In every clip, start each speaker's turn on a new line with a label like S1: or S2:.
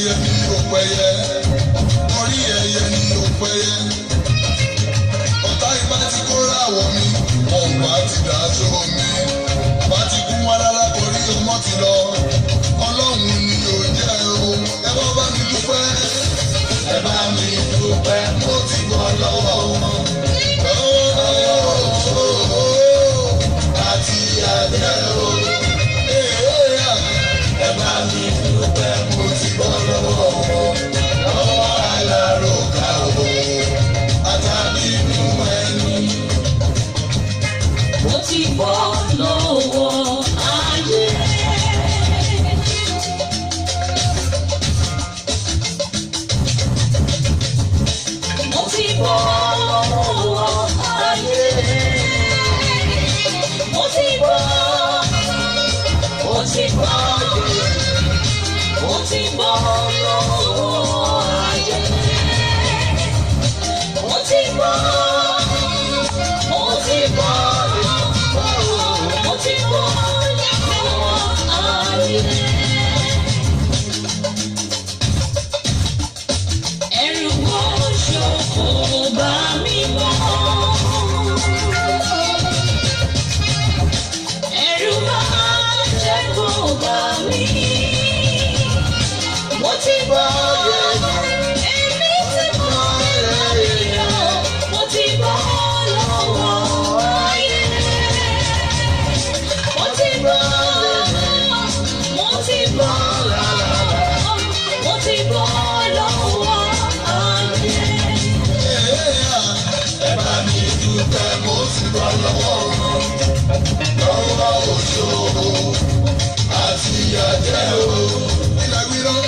S1: Ẹyẹ ní òpẹyẹ, orí ẹyẹ ní òpẹyẹ. Ọ̀tá ìbá ti kó ráwọ̀ mi, wọn ò bá ti dà sómi. Bá ti kú wọn rárá orí ọmọ ti lọ. Ọlọ́run ni ò jẹ́ o, ẹ bá bá mi dúpẹ́. Ẹ bá mi dúpẹ́, mo ti bọ́ lọ́wọ́ wọn. Àti àjẹ́ o. Ẹ bá mi dúpẹ́, mo ti bọ́ lọ́wọ́ wọn. Lọ́wọ́ aláròkà o, àtàbínú ẹni.
S2: Mo ti bọ́ lọ́wọ́ ayé. Mo ti bọ́ lọ́wọ́ ayé. Mo ti bọ́, mo ti bọ́, mo ti bọ́ lọ́wọ́ ayé. Mo ti bọ́, mo ti bọ́, mo ti bọ́ lọ́wọ́ ayé. Ẹ̀rù oṣó kò bá mi mọ́. Ẹ̀rù máa jẹ́ kó bá mi. Mo ti bọ́, èmi ti bọ́ láyé. Mo ti bọ́ lọ́wọ́ ayé. Mo ti bọ́, mo ti bọ́, mo ti bọ́ lọ́wọ́ ayé.
S1: Ẹ bá mi dúpẹ́, mo ti bọ́ lọ́wọ́ wọn. Lọ́wọ́ oṣó àti àjẹ́ o. Ilẹ̀ wíwọ́.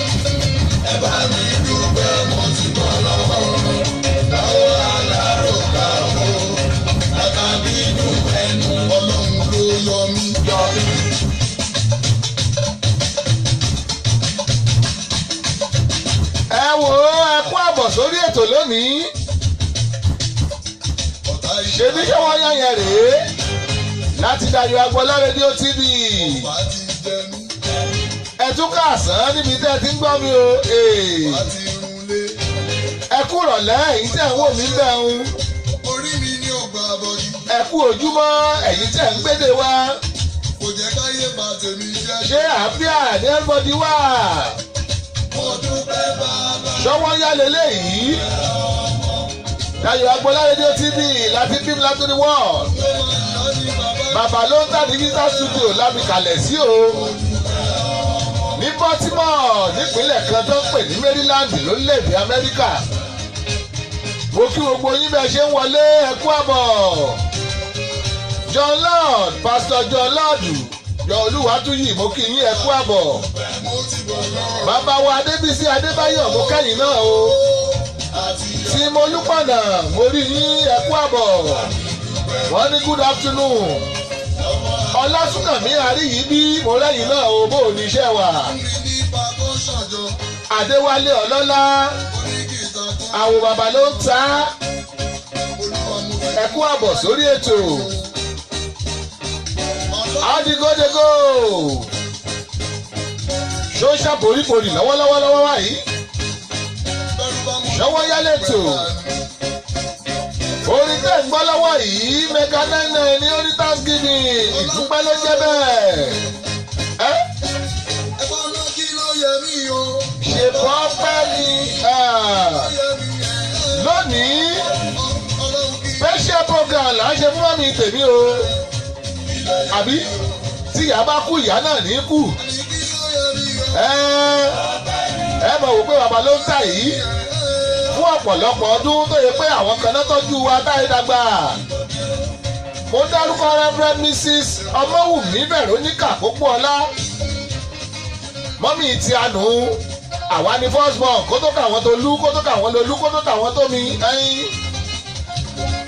S1: Ẹ bá mi dúpẹ́, mo ti bọ́ lọ́wọ́ wọn. Lọ́wọ́ aláròkà o, àtàbínú ẹnu. Ọlọ́run ló yọ mí. Yọ mí.
S3: Ẹ wò ó, ẹ kú àbọ̀ sórí ètò lónìí.
S1: Ọ̀tá
S3: Ṣebí ṣé wọ́n yàn yẹn rèé láti Dayọ̀ Agboola rédíò TV.
S1: Ìbá ti jẹ mí,
S3: Ẹ tún káàsán níbi tẹ́ ẹ ti ń gbọ́ mi o.
S1: ìbá ti runlé.
S3: Ẹ kú rọ̀lẹ́ ẹ̀yin tẹ́ ẹ ń wò mí bẹ́ẹ̀ ń.
S1: Orí mi ní ògbà bọ̀dí.
S3: Ẹ kú ojúmọ́ ẹ̀yin tẹ́ ẹ ń gbédè wa.
S1: Kò jẹ́ káyé bá tèmi jẹ́.
S3: Ṣé àáfíà ní everybody wà?
S1: Mo dúpẹ́ bàbá.
S3: Ṣọwọ́ yá leléyìí. Dayọ̀ Agboola rédíò TV láti bímọ láti ní world.
S1: Ló máa ń lọ ní bàbá.
S3: Bàbá ló ń tàbí visa studio láfi kalẹ̀ sí o. Ní Baltimore nípínlẹ̀ kan tó ń pè ní Maryland lórílẹ̀‐èdè Amẹ́ríkà. Mo kí gbogbo yín bẹ́ẹ̀ ṣe ń wọlé, ẹ kú àbọ̀. John Lord, Pastor John Lord, John Olúwatúyì, mo kí yín, ẹ kú àbọ̀.
S1: Mo ti bọ̀ lọ́wọ́.
S3: Bàbá wa Adébísí Adébáyọ̀, mo kẹ́yìn náà o.
S1: Àti
S3: Tí mo lúpọ̀nà, mo rí yín, ẹ kú àbọ̀. Wọ́n ní good afternoon. Ọlásùnkànmí Àríyíbí, mo rẹ́yìn náà o, bó o ní iṣẹ́ wà.
S1: mi ní bàbá ṣàjọ.
S3: Adéwálé Ọlọ́lá,
S1: Orí kìtà kan.
S3: àwọn bàbá ló ń ta.
S1: Olúwa mo fẹ́.
S3: Ẹ kú àbọ̀ sórí ètò.
S1: Ọlọ́run
S3: Adigodego ṣó ń ṣàpòrípòrì lọ́wọ́lọ́wọ́ lọ́wọ́ wáyé.
S1: bẹ́rù bá mú.
S3: Ṣọwọ́ yálẹ̀ ètò. Orin tẹ́ ń gbọ́ lọ́wọ́ yìí, Mega 99 ní orí Thanksgiving, ìdúpẹ́ ló jẹ́ bẹ́ẹ̀. Ẹ́
S1: Ẹ̀gbọ́n náà kí ló yẹ mí o.
S3: ṣe bọ́ pẹ́ ni
S1: Yẹ mí ẹ̀.
S3: lónìí
S1: Ọlọ́run kí.
S3: special program là ń ṣe fún mọ́mí tèmi o. Àbí tí ìyá bá kú, ìyá náà ní kú.
S1: Àní kí ló yẹ mí o.
S3: Ẹ mọ̀ wò pé bàbá ló ń tà yìí fún ọ̀pọ̀lọpọ̀ ọdún tó yẹ pé àwọn kan náà tọ́jú wa táyé dàgbà. Mo dárúkọ Reverend Mrs. Ọmọwùmí Veronica Pópóọlá, mọ́mí ti àánú àwa ni first born kó tó kàwọn tó lú, kó tó kàwọn lolú, kó tó kàwọn tó mi ẹyin.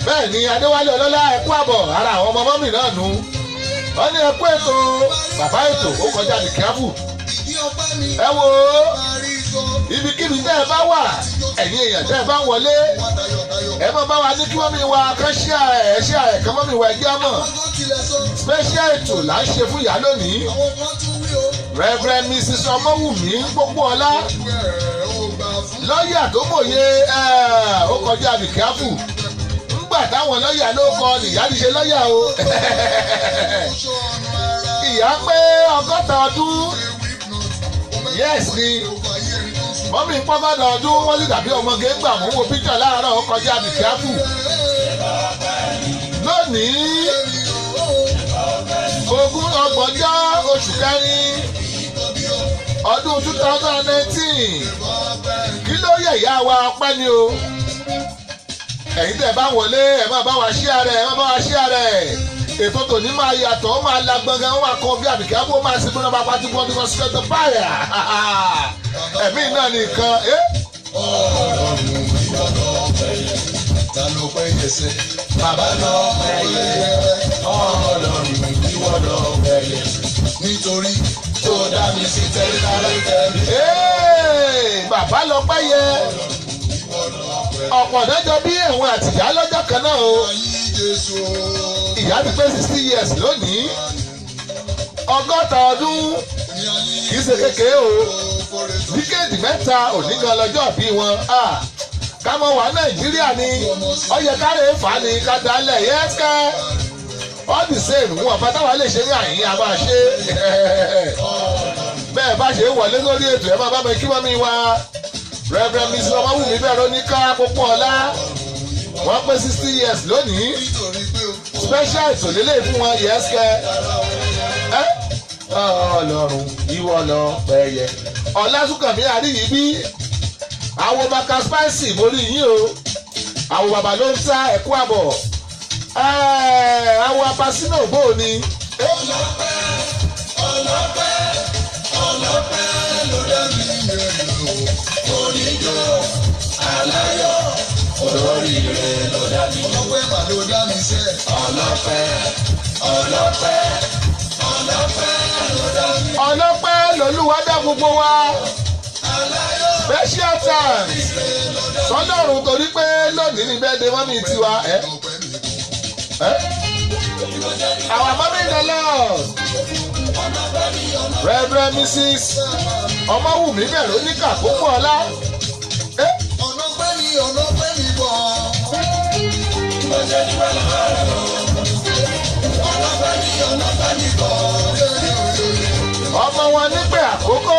S3: Bẹ́ẹ̀ ni Adéwálé Ọlọ́lá, ẹ kú àbọ̀, ara àwọn ọmọ mọ́mí náà nu. Wọ́n ní ẹ kú ètò bàbá, ètò ó kọjá ní kíáfù.
S1: Ìdí ọpẹ́ mi.
S3: Ẹ wo
S1: Máa rí sọ.
S3: ibikíbi tẹ́ ẹ bá wà, ẹ̀yin èèyàn tẹ́ ẹ bá ń wọlé,
S1: Wá tayọ̀tayọ̀.
S3: ẹ mọ̀ bá wa ní kí mọ́mí wa kán ṣíà ẹ̀ ṣíà ẹ̀ kán mọ́mí wa ẹgbẹ́ mọ̀.
S1: Àwọn kan tilẹ̀ sọ.
S3: Special ètò là ń ṣe fún ìyá lónìí.
S1: Àwọn kan tún wí o.
S3: Reverend Mrs. Ọmọwùmí Pópóọlá, lọ́ọ̀yà tó mòye, ó kọjá àbíkáfù. Ńgbà táwọn lọ́ọ̀yà ló kọ nìyá ti ṣe lọ́ọ̀yà o. Ìyá pé 60 ọdún, yes ni mummy pọ́gọ́dọ̀ ọdún, wọ́n sì dàbí ọmọge gbà mú wo píkà láàárọ̀, ó kọjá àbíkáfù. Lónìí, 30 oṣù kẹrin ọdún 2019, kí ló yẹ ìyá wa? Ọpẹ́ ni o. Ẹ̀yin tẹ̀ bá wọlé, ẹ̀ máa bá wa share rẹ̀, ẹ̀ máa bá wa share rẹ̀. Ètò tòní máa yàtọ̀, ó máa la gbọ̀ngàn, ó máa kọ bí àbíkẹ́, ó máa ṣe gbọ́dọ̀ bá pàtó gbọ́dọ̀ kan sílẹ̀ tó báyà ẹ̀mí náà nìkan.
S1: Ọlọ́run, ìwọ lọ pẹ́yẹ, ta ló pẹ́yẹ sẹ́? Bàbá lọ pẹ́yẹ, Ọlọ́run, ìwọ lọ pẹ́yẹ, nítorí tó dá mi sí tẹ́lẹ̀ tẹ́lẹ̀.
S3: Bàbá lọ pẹ́yẹ. Ọ̀pọ̀ lọ́jọ́ bí ẹ̀wọ̀n àtìyá lọ́jọ́ kan náà o. Ìyá ti pé 60 years lónìí, 60 ọdún kì í ṣe kékeré o. Decade 3 òní gan lọ́jọ́ bí wọn. Ká mọ̀ wá Nàìjíríà ni ó yẹ káre fà á ní ká dálẹ̀ yẹ́sẹ̀. All the same, wọn bá táwa lè ṣe ní àyín, a máa ṣe bẹ́ẹ̀. Bá ṣe wọlé lórí ètò, ẹ máa bá mi kí wọ́n mi wá Reverend Mrs. Ọmọwùmí Veronica Pópóọlá. Wọ́n pé 60 years lónìí. Special ètò lélẹ̀ fún wọn. Yẹ́sẹ̀ ẹ́, Ọlọ́run, ìwọ lọ pẹ́yẹ. Ọlásùnkànmí Àríyíbí, àwọn bàkà spicy, mo rí yín o. Àwọn bàbá ló ń sá, ẹ̀kú àbọ̀. Àwọn apasínà bò ní.
S1: Ọlọ́pẹ́, ọlọ́pẹ́, ọlọ́pẹ́ ló dá mi yẹn o. Oníjó aláyọ̀ olóríire ló dá mi. Ọlọ́pẹ́ mà ló dá mi sẹ́. Ọlọ́pẹ́, ọlọ́pẹ́, ọlọ́pẹ́ ló dá mi.
S3: Ọlọ́pẹ́ lolúwa dá gbogbo wa.
S1: Aláyọ̀
S3: Special thanks sọlọ́run torí pé lónìí ní birthday mummy tiwa. Ẹ́ ẹ́, our mommy in the Lord, Reverend Mrs. Ọmọwùmí Veronica Pópóọlá.
S1: Ọ̀nà pẹ́ mi, ọ̀nà pẹ́ mi bọ̀. Ọ̀nà pẹ́ mi, ọ̀nà pẹ́ mi bọ̀.
S3: Ọmọ wọn nípẹ́ àkókò.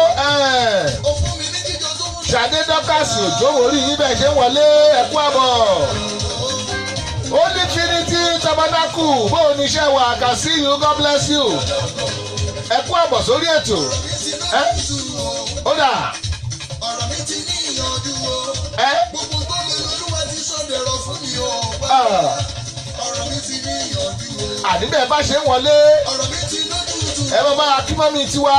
S1: Ó fún mi ní jíjọ tó mú.
S3: Ṣadé Dọ́kàsì Òjò, orí yín bẹ́ẹ̀ ṣe ń wọlé, ẹ̀kú àbọ̀. Holy Trinity Tabernacle, bó o ní iṣẹ́ wa? I can see you, God bless you. Ẹ̀kú àbọ̀ sórí ètò.
S1: Ẹ́
S3: Ó dà.
S1: Ọ̀rọ̀ mi ti ní ìyànjú o.
S3: Ẹ́.
S1: Gbogbo tó lè lolúwa ti sọ̀dẹ̀rọ̀ fún mi o. Ọ̀rọ̀ mi ti ní ìyànjú o.
S3: Àní bẹ́ẹ̀ bá ṣe ń wọlé,
S1: Ọ̀rọ̀ mi ti lójútu.
S3: ẹ bá bá kí mummy tiwa.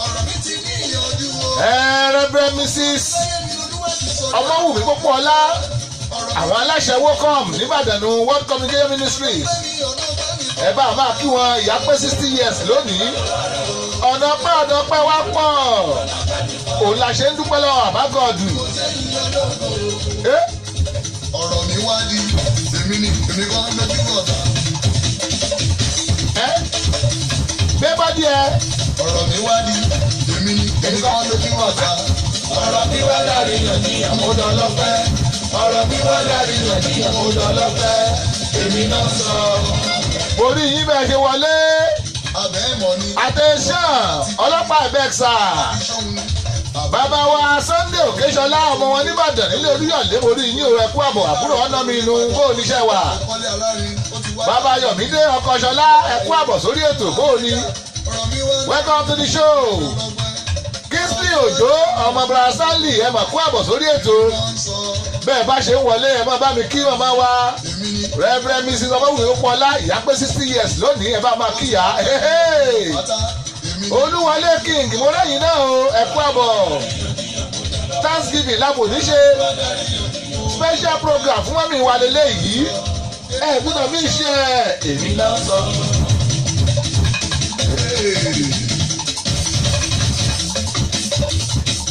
S1: Ọ̀rọ̀ mi ti ní ìyànjú o.
S3: Ẹ Reverend Mrs.
S1: Láyé mi lolúwa ti sọ̀dẹ̀rọ̀.
S3: Ọmọwùmí Pópóọlá, àwọn aláṣẹ WOCOM nìbàdàn, World Communication Ministries. Ẹ bá máa kí wọn. Ìyá pé 60 years lónìí. Ọ̀nà pẹ́, ọ̀nà pẹ́ wá pọ̀, òun la ṣe ń dúpẹ́ lọ́wọ́ àbágọ́ọ̀dù.
S1: Ọ̀rọ̀ mi wá di èmi ni èmi kọ́ lójú ọ̀tá.
S3: Ẹ gbé bọ́dí ẹ.
S1: Ọ̀rọ̀ mi wá di èmi ni èmi kọ́ lójú ọ̀tá. Ọ̀rọ̀ mi wá dàrí yànjíyàn, mo dọ̀lọ́pẹ́. Ọ̀rọ̀ mi wá dàrí yànjíyàn, mo dọ̀lọ́pẹ́. Èmi náà sọ.
S3: Orí yín bẹ́ẹ̀ ṣe wọlé.
S1: Abẹ́ ìmọ̀ ni.
S3: Attention, ọlọ́pàá ìbẹ́ksà. Bàbá wa Sunday Òkèṣọlá, ọmọ wọn nìbàdàn nílé Olúyọ̀lé, orí yín ò, ẹkú àbọ̀. Àbúrò ọ̀nà mi inú bó oníṣẹ́ wà.
S1: Kọ́lé alárin ó ti wá.
S3: Bàbá Yọ̀mídé Ọkọ̀ṣọlá, ẹkú àbọ̀ sórí ètò, bó o ní.
S1: Ọ̀rọ̀ mi wá
S3: Welcome to the show. Kingsley Òjó, ọmọ Brazali, ẹ mà kú àbọ̀ sórí ètò.
S1: sọ.
S3: Bẹ́ẹ̀ bá ṣe ń wọlé, ẹ má bá mi kí màmá wa
S1: Èmi ni
S3: Reverend Mrs. Ọmọwùmí Pópóọlá. Ìyá pé 60 years lónìí, ẹ bá máa kíyà.
S1: pátá. Èmi ni
S3: Olúwọlé King, mo rẹ́yìn náà o, ẹ kú àbọ̀. Thanksgiving lábò níṣe, special program fún mummy wa lélẹ́yìí, ẹ gbọ́dọ̀ mí ṣe èmi náà sọ.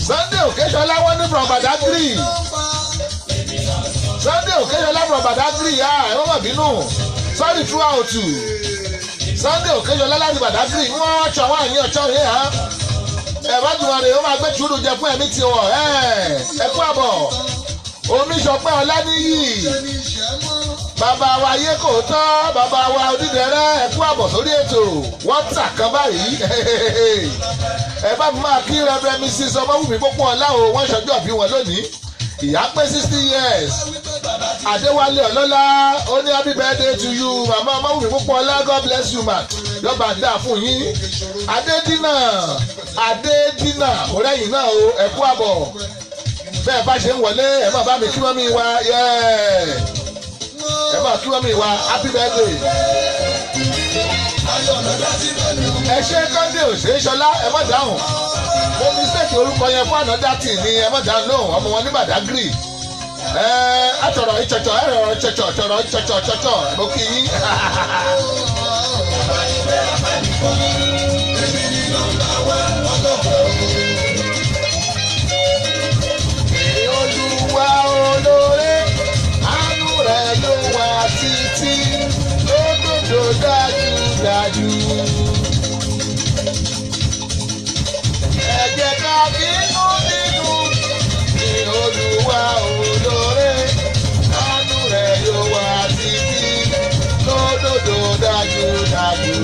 S3: Sunday Òkèṣọlá, wọ́n ní from Badagry. Sunday Òkèṣọlá from Badagry, yá ẹ má bínú, sorry throughout. Sunday Òkèṣọlá láti Badagry, wọ́n ṣọ àwọn àyàn ọ̀ṣọ́ yẹn hàn. Ẹ bá dùn rè ó máa gbé tùrù jẹ fún ẹ̀mí tiwọn. Ẹ kú àbọ̀. Omiṣọpẹ́ Ọláníyì. Bàbá wa ayé kò tọ́, bàbá wa Onídẹrẹ́, ẹ kú àbọ̀ sórí ètò. Wọ́n tà kan báyìí. Ẹ bá mi máa kí Reverend Mrs. Ọmọwùmí Pópóọlá o, wọ́n ṣọjọ́ bí wọn lónìí. Ìyá pé 60 years. Adéwálé Ọlọ́lá ó ní happy birthday to you, Màmá Ọmọwùmí Pópóọlá, God bless you ma. Lọ́ba dá fún yín. Adédínà Adédínà ọ̀rẹ́yìn náà o, ẹ kú àbọ̀. Bẹ́ẹ̀ bá ṣe ń wọlé, ẹ má bá mi kí mummy wa, ẹ má kí mummy wa, happy birthday. Ẹ ṣe Kọ́ndé Òṣèṣọlá, ẹ má dáhùn. Mo mistake orúkọ yẹn fún another thing ni, ẹ má dáhùn lóhùn, ọmọ wọn ní Badagry. Ẹ àtọ̀rọ̀ ìtsọ̀tsọ̀ ẹ̀rọ ìtsọ̀tsọ̀ tọ̀rọ̀ ìtsọ̀tsọ̀ tsọ̀tsọ̀, mo kí yín.
S1: Èmi ni number one ọlọ́pàá o.
S3: Olúwa olóore, àánú rẹ̀ yóò wà títí lódodo dájúdájú. Ẹ jẹ́ ká bínú nínú ní Olúwa olóore, àánú rẹ̀ yóò wà títí lódodo dájúdájú.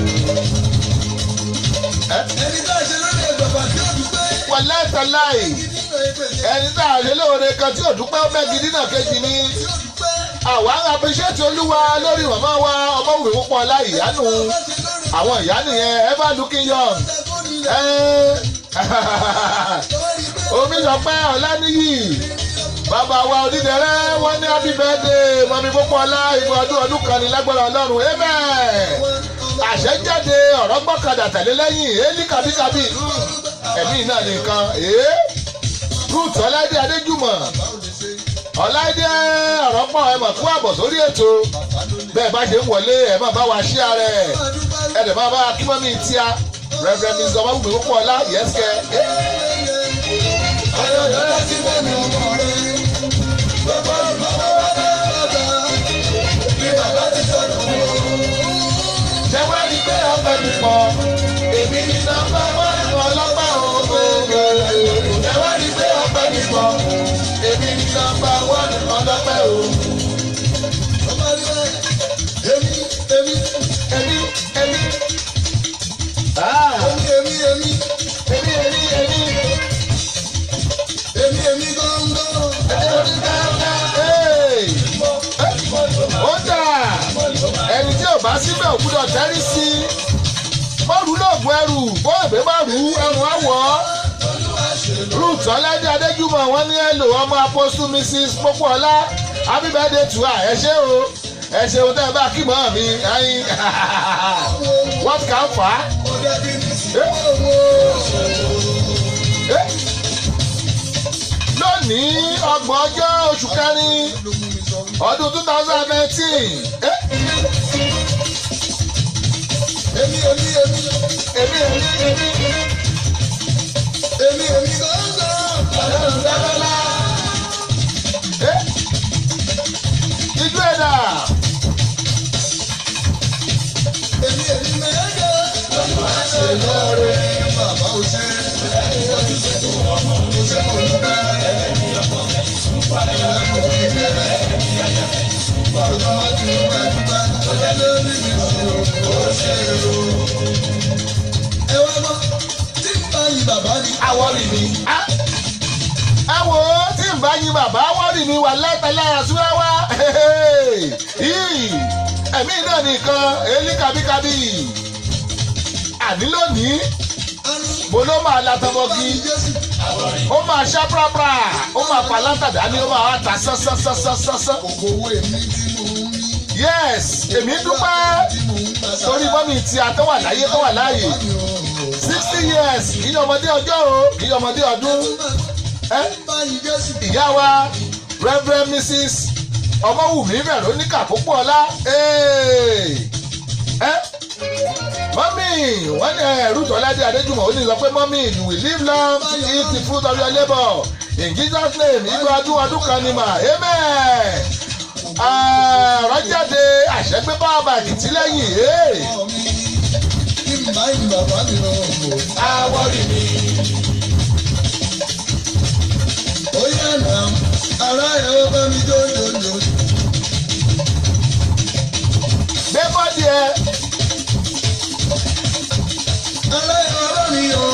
S1: Ẹni tá a ṣe lórí ẹgbàgbà tí ó dúpẹ́.
S3: Wàláì tàláì, ẹni tá a ṣe lóore kan tí ò dúpẹ́, ó mẹ́gi dínà kejì ni.
S1: Tí ó dúpẹ́.
S3: Àwa ń appreciate Olúwa lórí màmá wa Ọmọwùmí Pópóọlá, ìyánu àwọn ìyá nìyẹn, ever looking young. Omiṣọpẹ́ Ọláníyì, bàbá wa Onídẹrẹ́, wọ́n ní happy birthday, mummy Pópóọlá, ìgbà ọdún ọdún kan ní lágbára Ọlọ́run, amen. Àṣẹ jáde, ọ̀rọ̀ gbọ́kadà tẹ̀lé lẹ́yìn élí kàbíkàbí, ẹ̀mí náà nìkan. Ruth Ọláìdé Adéjùmọ̀ Ọláìdé ọ̀rọ̀ pọ̀, ẹ mọ̀ kú àbọ̀ sórí ètò. Bẹ́ẹ̀ bá ṣe ń wọlé, ẹ má bá wa ṣí ara ẹ̀, ẹ dẹ̀ má bá wa kí mummy tíá, Reverend Mrs. Ọmọwùmí Pópóọlá, yẹ́sìkẹ́.
S1: Ayọ̀ lọ́dá sí fẹ́mi ọmọ rẹ̀. Bàbá bàbá bàbá bàbá. Bí bàbá ti sọ̀rọ̀ wò.
S3: Ṣé wá rí pé ọpẹ́ mi pọ̀? Èmi ní number one ọlọ́pàá o. Ṣé wá rí pé ọpẹ́ mi pọ̀? Èmi ní number one ọlọ́pàá o.
S1: Bàbá rí bẹ́ẹ̀. Èmi èmi
S3: Èmi èmi. Ah,
S1: èmi èmi èmi
S3: èmi èmi èmi.
S1: Èmi èmi gángan.
S3: Hey! Ó dà, ẹni tí ò bá síbẹ̀ ò gbúdọ̀ tẹ́rí sí i. Mọ́rù lóògùn ẹrù, bó èbè má rú ẹrù àwọ̀. Ruth Ọlẹ́dẹ̀ Adéjúmọ̀, wọ́n ní hello, ọmọ Apostle Mrs. Pópóọlá, happy birthday to her. Ẹ ṣé o, ẹ ṣeun tẹ́ ẹ bá kí mọ́ mi ẹyin. What can fa?
S1: Ó dẹ́bi ní sí
S3: Eh?
S1: owó.
S3: Eh? Lónìí, 30 ọjọ́ oṣù kẹrin
S1: Ló mú mi sọ wípé.
S3: ọdún 2019.
S1: Èmi èmi èmi
S3: Èmi èmi èmi èmi.
S1: Èmi èmi gángan. Ọlọ́run dábọ́lá.
S3: Eh? Ijó ẹ̀dá.
S1: Èmi èmi mẹ́jọ. Olúwa ṣe lóore. Bàbá ò ṣe. Mo ṣe mo dúpẹ́. Bàbá dúpẹ́ dúpẹ́. Lórí mi sí o. Ó ṣe o. Ẹ wá gbọ́, tí n bá yin bàbá ni.
S3: Àwọ̀rì mi. Ẹ wo, tí n bá yin bàbá, àwọ̀rì mi wà lẹ́tẹ̀lẹ́ àṣúra wá. Ẹ̀mí náà nìkan èlí kàbíkàbí. Àní lónìí,
S1: A ní
S3: mo ló máa la
S1: bá
S3: tọmọgí.
S1: yin Jésù.
S3: Ó máa ṣá prapra, ó máa pa látàdá ní, ó máa wá ta sánsánsánsánsánsán.
S1: Ògo owó èmi tí mò ń rí.
S3: Yes, èmi dúpẹ́
S1: Tí mò ń gbà sára.
S3: torí mummy tí a tó wà láyé, tó wà láàyè. 60 years, kì í ọmọdé ọjọ́ o, kì í ọmọdé ọdún. Ẹ
S1: Bá yin Jésù.
S3: Ìyá wa Reverend Mrs. Ọmọwùmí Veronica Pópóọlá, ẹ mummy, wọ́n ní ẹ̀rú Tọ́ládé Adéjùmọ̀, ó ní sọ pé mummy, you will live long to eat the fruit of your labour in Jesus' name. Igba ọdún ọdún kan ni mà, amen. Ọ̀rọ̀ jáde, àṣẹgbé bá bàkìtì lẹ́yìn.
S1: Ọmọ mi, kí n bá yin bàbá mi lọ. o, àwọ̀rì mi. Ó yá nà, ará ẹ̀ ó bá mi jó jó jó.
S3: Gbé bọ́dì ẹ.
S1: Ará ẹ̀ ó bá mi yọ̀.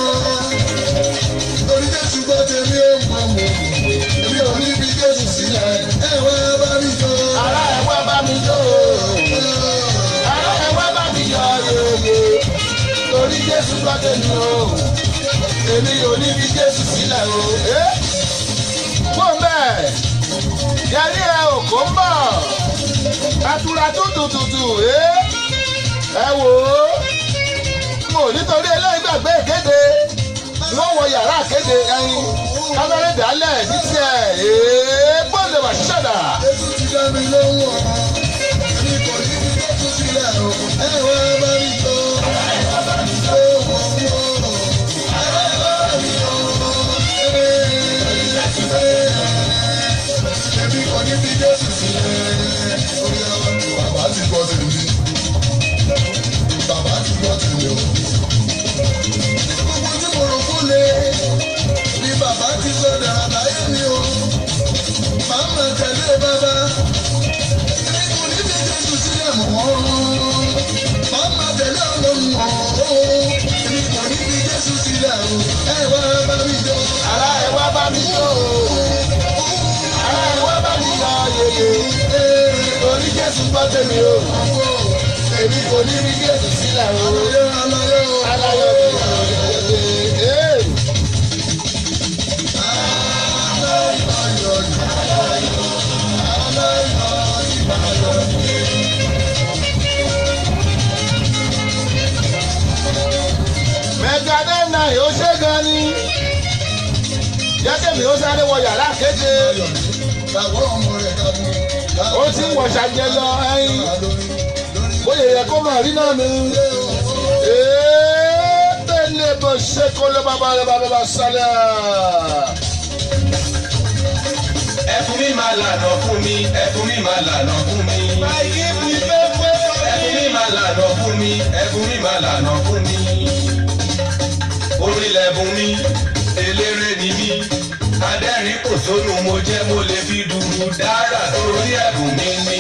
S1: Torí Jésù gbọ́ tèmi ó mọ̀ mọ̀. Èmi ò ní fi Jésù sílẹ̀. Ẹ wá bá mi jó.
S3: Ará ẹ wá bá mi jó. Ará ẹ wá bá mi yọ̀ yòyò. Torí Jésù gbọ́ tèmi o. Èmi ò ní fi Jésù sílẹ̀ o. Fún bẹ́ẹ̀, yẹrí ẹ ò kó ń bọ̀. Àtúrà tútùtùtù ẹ wò ó. Mo nítorí eléyìí gbàgbé ìkéde. Wọ́n wọ yàrá ìkéde ẹyin. Kámẹ́rẹ́ dálẹ̀ ní tiẹ̀ bọ́ọ̀lù wà ṣẹ̀dá.
S1: Jésù ti dá mi lóhùn o. Èmi kò ní fi Jésù sílẹ̀ o. Ẹ wá bá mi jó. Ará ẹ wá bá mi jó. Ará ẹ wá bá mi jó. Èmi kò ní fi Jésù sílẹ̀. Bàbá ti gbọ́ tèmi. Bàbá ti gbọ́ tèmi o. Gbogbo tí mo rò kó lè ni bàbá ti sọ dára láyé mi o. Màmá tẹ̀lé bàbá. Èmi kò ní fi Jésù sílẹ̀ mọ́. Màmá tẹ̀lé Ọlọ́run o. Èmi kò ní fi Jésù sílẹ̀ o. Ẹ wá bá mi jó.
S3: Ará ẹ wá bá mi jó. Ará ẹ wá bá mi yọ̀ yeye. Torí Jésù gbọ́ tèmi o. Èmi kò ní fi Jésù sílẹ̀ o.
S1: Aláyọ̀ o.
S3: Aláyọ̀ mi ò yeye. Mega 99 ó ṣe gan ni. Jẹ́kẹ̀mí ó sáré wọ yàrá kéde. Ó ti ń wọ̀ṣà jẹ lọ ẹyin. Bóyá yẹ kó máa rí náà mi. Bẹ́ẹ̀ni bó ṣe kó ló bá bá bá bá sálẹ̀.
S4: Ẹ̀bùn mi máa lànà fún mi, ẹ̀bùn mi máa lànà fún mi. Ẹ̀bùn mi máa lànà fún mi, ẹ̀bùn mi máa lànà fún mi. Orílẹ̀ ẹ̀bùn mi, eléré ni mí. Adẹ́rìn kò sónú mo jẹ́ mo lè fi dùrù dára torí ẹ̀bùn mi ni.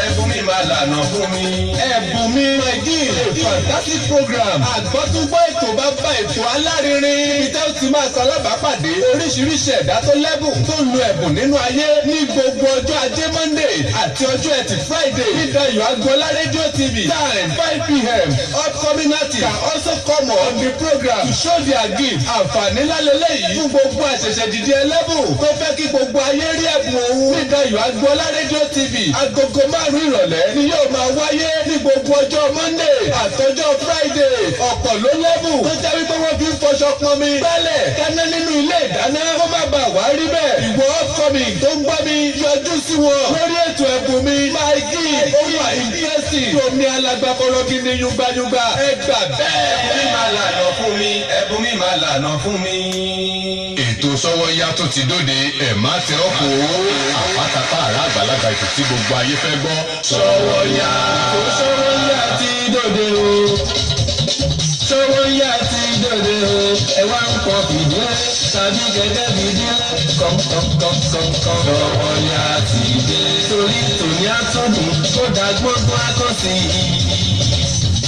S4: Ẹ̀bùn mi máa lànà fún mi.
S5: Ẹ̀bùn mi my dear, a fantastic program. Àgbọ́túngbọ́ ètò bá bá ètò alárinrin. Ibi tẹ́ ó ti máa ṣalábàápàdé oríṣiríṣi ẹ̀dá tó lẹ́bùn tó ń lo ẹ̀bùn nínú ayé ní gbogbo ọjọ́ ajé Monday àti ọjọ́ ẹtì Friday. Ní Dayọ̀ Agboola Radio TV time 5 p.m. Upcoming artists can also come on the program to show their gift. Àǹfààní ńlá lélẹ́yìí fún gbogbo àṣẹ̀ṣẹ̀ dìde ẹlẹ́bùn tó fẹ́ kí gbogbo ayé rí ẹ̀bùn òun. Ní Dayọ̀ Agboola Radio TV agogo 5 ìrọ̀lẹ́ ni yóò máa wáyé ní gbogbo ọjọ́ Monday àtọjọ́ Friday. Ọ̀pọ̀ ló lẹ́bùn tó jẹ́ wípé wọ́n fi ń fọṣọ pọnmi gbálẹ̀ dáná nínú ilé ìdáná kó má bàa wá rí bẹ́ẹ̀. Ìwọ upcoming tó ń gbọ́ mi yọjú sí wọn lórí ètò ẹ̀bùn mi my gift ó wà interesting omi alágbàbọ̀rọ̀ gidi yungbayungba ẹ gbà bẹ́ẹ̀.
S4: Ẹ̀bùn mi máa lànà fún mi, ẹ̀bùn mi máa lànà fún mi.
S6: Ètò Sọ́wọ́yá tó ti dóde ẹ̀ má tẹ ọ́ kó àpátápá àrà àgbàlagbà ètò tí gbogbo ayé fẹ́ gbọ́. Sọ́wọ́yá.
S5: Ètò Sọ́wọ́yá ti dóde o. Sọ́wọ́yá ti dóde o. Ẹ wá ń pọ̀ fìdílé tàbí gẹ́gẹ́ fìdílé kọ̀ǹkọ̀ǹkọ̀ǹkọ̀ǹ. Sọ́wọ́yá ti dé. Torí tòní àtúndùn tó dá gbọ́ngbọ́n akọ́sí.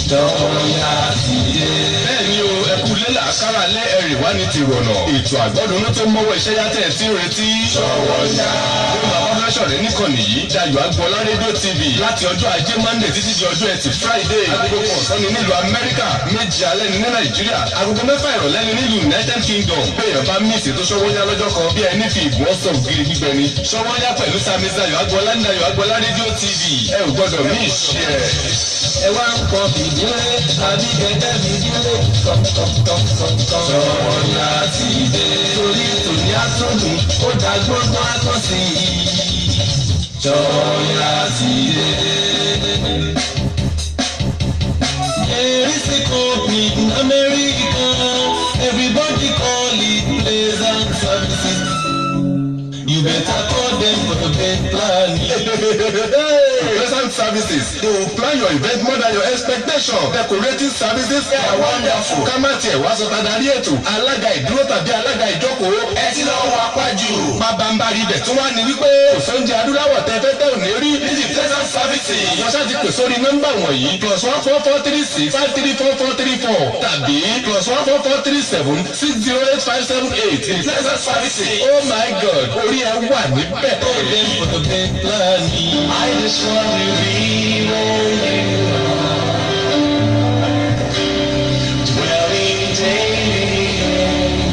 S5: Sọ́wọ́yá ti dé.
S6: Bẹ́ẹ̀ni o, ẹkú lélà kára lé ẹrì wá ní ti rọ̀nà. Ètò àgbọ̀dúnú tó mọ́wọ́ iṣẹ́ yá tẹ̀ tí ń retí. Sọ́wọ́yá. Ó máa bá fẹ́ sọ̀rọ̀ níkànnì yìí. Dayọ̀ Agboola Radio TV láti ọjọ́ ajé Monday títí di ọjọ́ ẹtì Friday. Agogo kan ọ̀sán ni nílùú Amẹ́ríkà, 7 alẹ́ ni ní Nàìjíríà, agogo 6 ìrọ̀lẹ́ ni nílùú United Kingdom. Béèyàn bá miss ètò Sọ́wọ́yá lọ́jọ́ kan bí ẹni fi ìgò ọ̀sán ògiri gbígbẹ ni. Sọ́wọ́yá pẹ̀lú Sami Dayọ̀ Agboola ní Dayọ̀ Agboola Radio TV. Ẹ ò gbọ́dọ̀ miss ẹ̀.
S5: Ẹ wá ń pọ̀ fìdílé tàbí gẹ́gẹ́ fìdílé kọ̀ǹkọ̀ǹkọ̀ǹkọ̀ǹ. Sọ́wọ́yá ti dé. Torí tòní àtúndùn ó dá gbọ́ngbọ́n akọ́sí. Sọ́wọ́yá ti dé. There is a company in America. Everybody call it Pleasant Services. You better call them for the best.
S4: plan.
S6: Pleasant services, they will plan your event more than your expectation. Decorating services are wonderful. Ká má tiẹ̀ wá sọ tadarí ètò, alága ìdúró tàbí alága ìjókòó.
S4: Ẹ ti lọ wọ apájù.
S6: Pabambari ibẹ̀ tún wá ní wípé kò sóúnjẹ adúláwọ̀ tẹ fẹ́ tẹ́ ò ní rí.
S4: Ní Pleasant Services.
S6: Wọ́n ṣáà ti pè sórí nọ́mbà wọ̀nyí +1 4 4 3 6 5 3 4 4 3 4 tàbí +1 4 4 3 7 6 0 8 5 7 8.
S4: Pleasant Services.
S6: Oh my God, orí ẹ wà níbẹ̀.
S4: I just want to be where you are. Dwelling daily in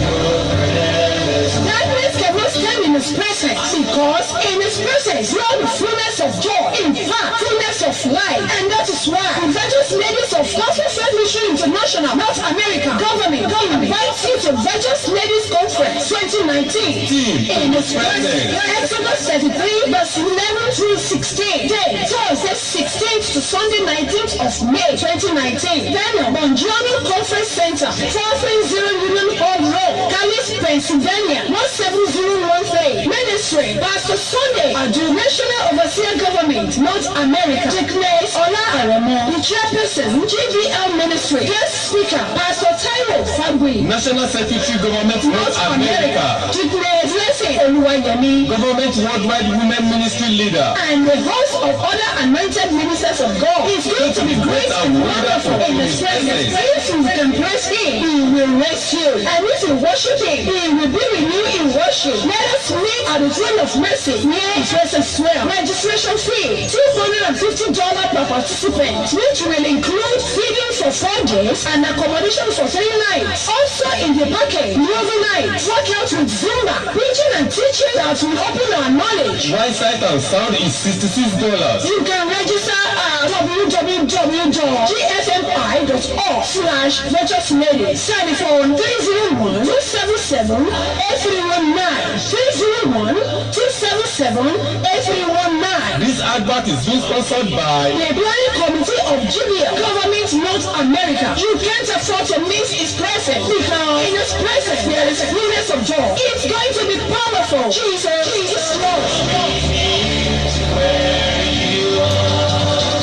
S4: your presence.
S7: Darkness cannot stand in his presence because in his presence dwell the fullness of joy, in fact, fullness of life. And that is why the Virtuous Ladies of Gospel Faith Mission International, North America, government invites you to Virtuous Ladies Conference 2019.
S6: Team
S7: In his presence. Exodus 33, verse 11 through 16. Day, Thursday 16th to Sunday 19th of May 2019. Venue, Bongiorno Conference Center, 430 Union Hall Road, Calais, Pennsylvania, 17013. Ministry, Pastor Sunday, Adu, National Overseer Government, North America. Declares Ola Aremo, the chairperson, GVL Ministry. Guest speaker, Pastor Taiwo Fagui.
S6: National Secretary Government North America.
S7: Declares Blessing Oluwayemi.
S6: Government Worldwide Women Ministry Leader.
S7: And the host of other anointed ministers of God is going to be great and wonderful in His presence. If you can praise Him, He will raise you. And if you worship Him, He will be with you in worship. Let us meet at the throne of mercy near His presence well. Registration fee $250 per participant, which will include feeding for 4 days and accommodation for 3 nights. Also in the package, movie night, workout with Zumba, preaching and teaching that will open our knowledge.
S6: One sight and sound is $66.
S7: You can register at www.gfmi.org/virtuousladies. Telephone 301 277 8319. 301 277 8319.
S6: This advert is being sponsored by
S7: The Planning Committee of GBL, Government North America. You can't afford to miss his presence because in his presence there is fullness of joy. It's going to be powerful. Jesus is Lord.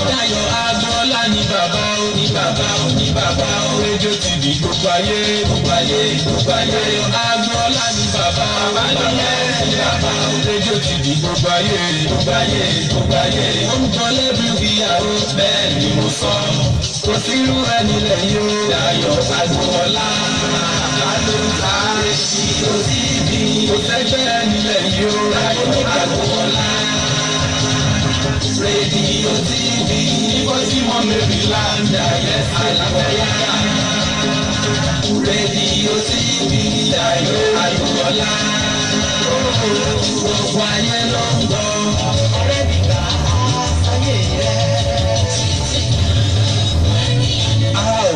S4: Dayọ̀ Agboola ní bàbá ó ní bàbá ó ní bàbá ó.
S6: Rédíò TV gbogbo ayé.
S4: Gbogbo ayé gbogbo ayé. Dayọ̀ Agboola ní bàbá ó bàbá ní bàbá ó.
S6: Rédíò TV gbogbo ayé.
S4: Gbogbo ayé gbogbo ayé. Ó ń jọ lẹ́bí ìyàwó bẹ́ẹ̀ ni mo sọ. Kò sí irú ẹni lẹ́yìn o. Dayọ̀ Agboola ló ń ta rédíò TV.
S6: Kò sẹ́gbẹ́ ẹni lẹ́yìn o.
S4: Dayọ̀ Agboola rédíò TV ní Baltimore, Maryland, yes, àlàáfíà. Rédíò TV, Dayọ̀ Agboola. Gbogbo ayé ló ń gbọ́. Ọ̀rẹ́ mi gbà sáyé rẹ̀.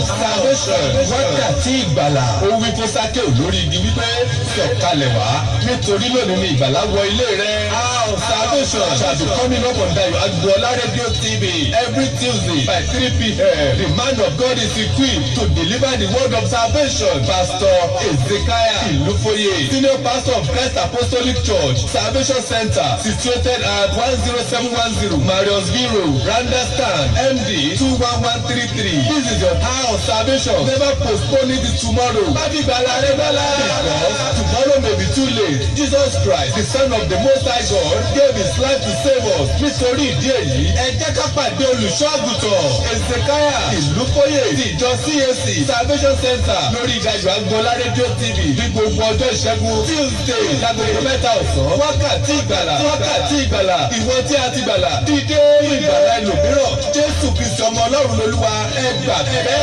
S6: Salvation, wákàtí ìgbàlà. Ó wí fún Sákéù lórí igi wípé, "Sọ̀kalẹ̀ wá, nítorí lónìí ni ìgbàlà wọ ilé rẹ̀." Hour of Salvation shall be coming up on Dayo Agboola Radio TV every Tuesday by 3 p.m. The man of God is equipped to deliver the word of salvation. Pastor Ezekiah Ilufoye, Senior Pastor of Christ Apostolic Church, Salvation Center, situated at 10710 Marriottsville Road, Randallstown, MD 21133. This is your hour of salvation. Never postpone it to tomorrow. Má fi gbàlà rẹ gbàlà. Because tomorrow may be too late. Jesus Christ, the Son of the Most High God, gave his life to save us. Nítorí ìdí èyí, ẹ jẹ́ ká pàdé olùṣọ́ àgùntàn Ezekiah Ìlúfóyè ti ìjọ CAC Salvation Center lórí Dayọ̀ Agboola Radio TV ní gbogbo ọjọ́ ìṣẹ́gun Tuesday lágogo 3 ọ̀sán. Wákàtí ìgbàlà, wákàtí ìgbàlà, ìwọ tí a ti gbàlà, dìde fún ìgbàlà ẹlòmíràn. Jésù Kristi ọmọ Ọlọ́run lolúwa, ẹ gbà bẹ́ẹ̀.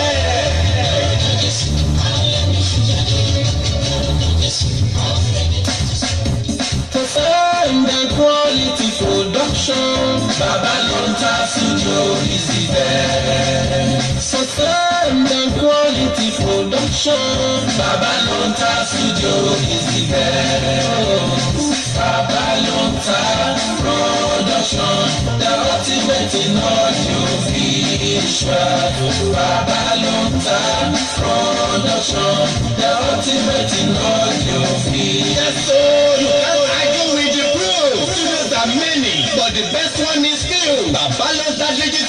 S4: For sound and quality production, Baba Lonta Studio is the best. For sound and quality production, Baba Lonta Studio is the best. Baba Lonta Production, the ultimate in audio visual. Baba Lonta Production, the ultimate in audio visual.
S5: Yes, so you can't argue with the proof. Studios are many, but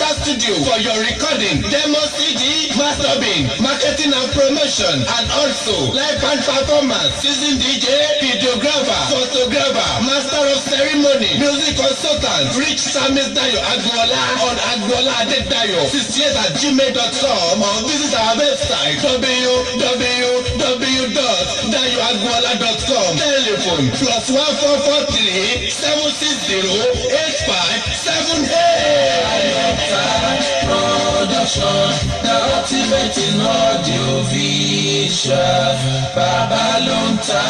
S5: Ayọ̀ta Studio for your recording, demo CD, mastering, marketing and promotion, and also live band performance, season DJ, videographer, photographer, master of ceremony, music consultant. Reach Samis Dayo Agboola on Agboola Adedayo 68@gmail.com or visit our website www.dayoagboola.com. Telephone +1 443 760 8578.
S4: Ayọ̀ta Production, the ultimate in audio visual. Bàbá ló ń ta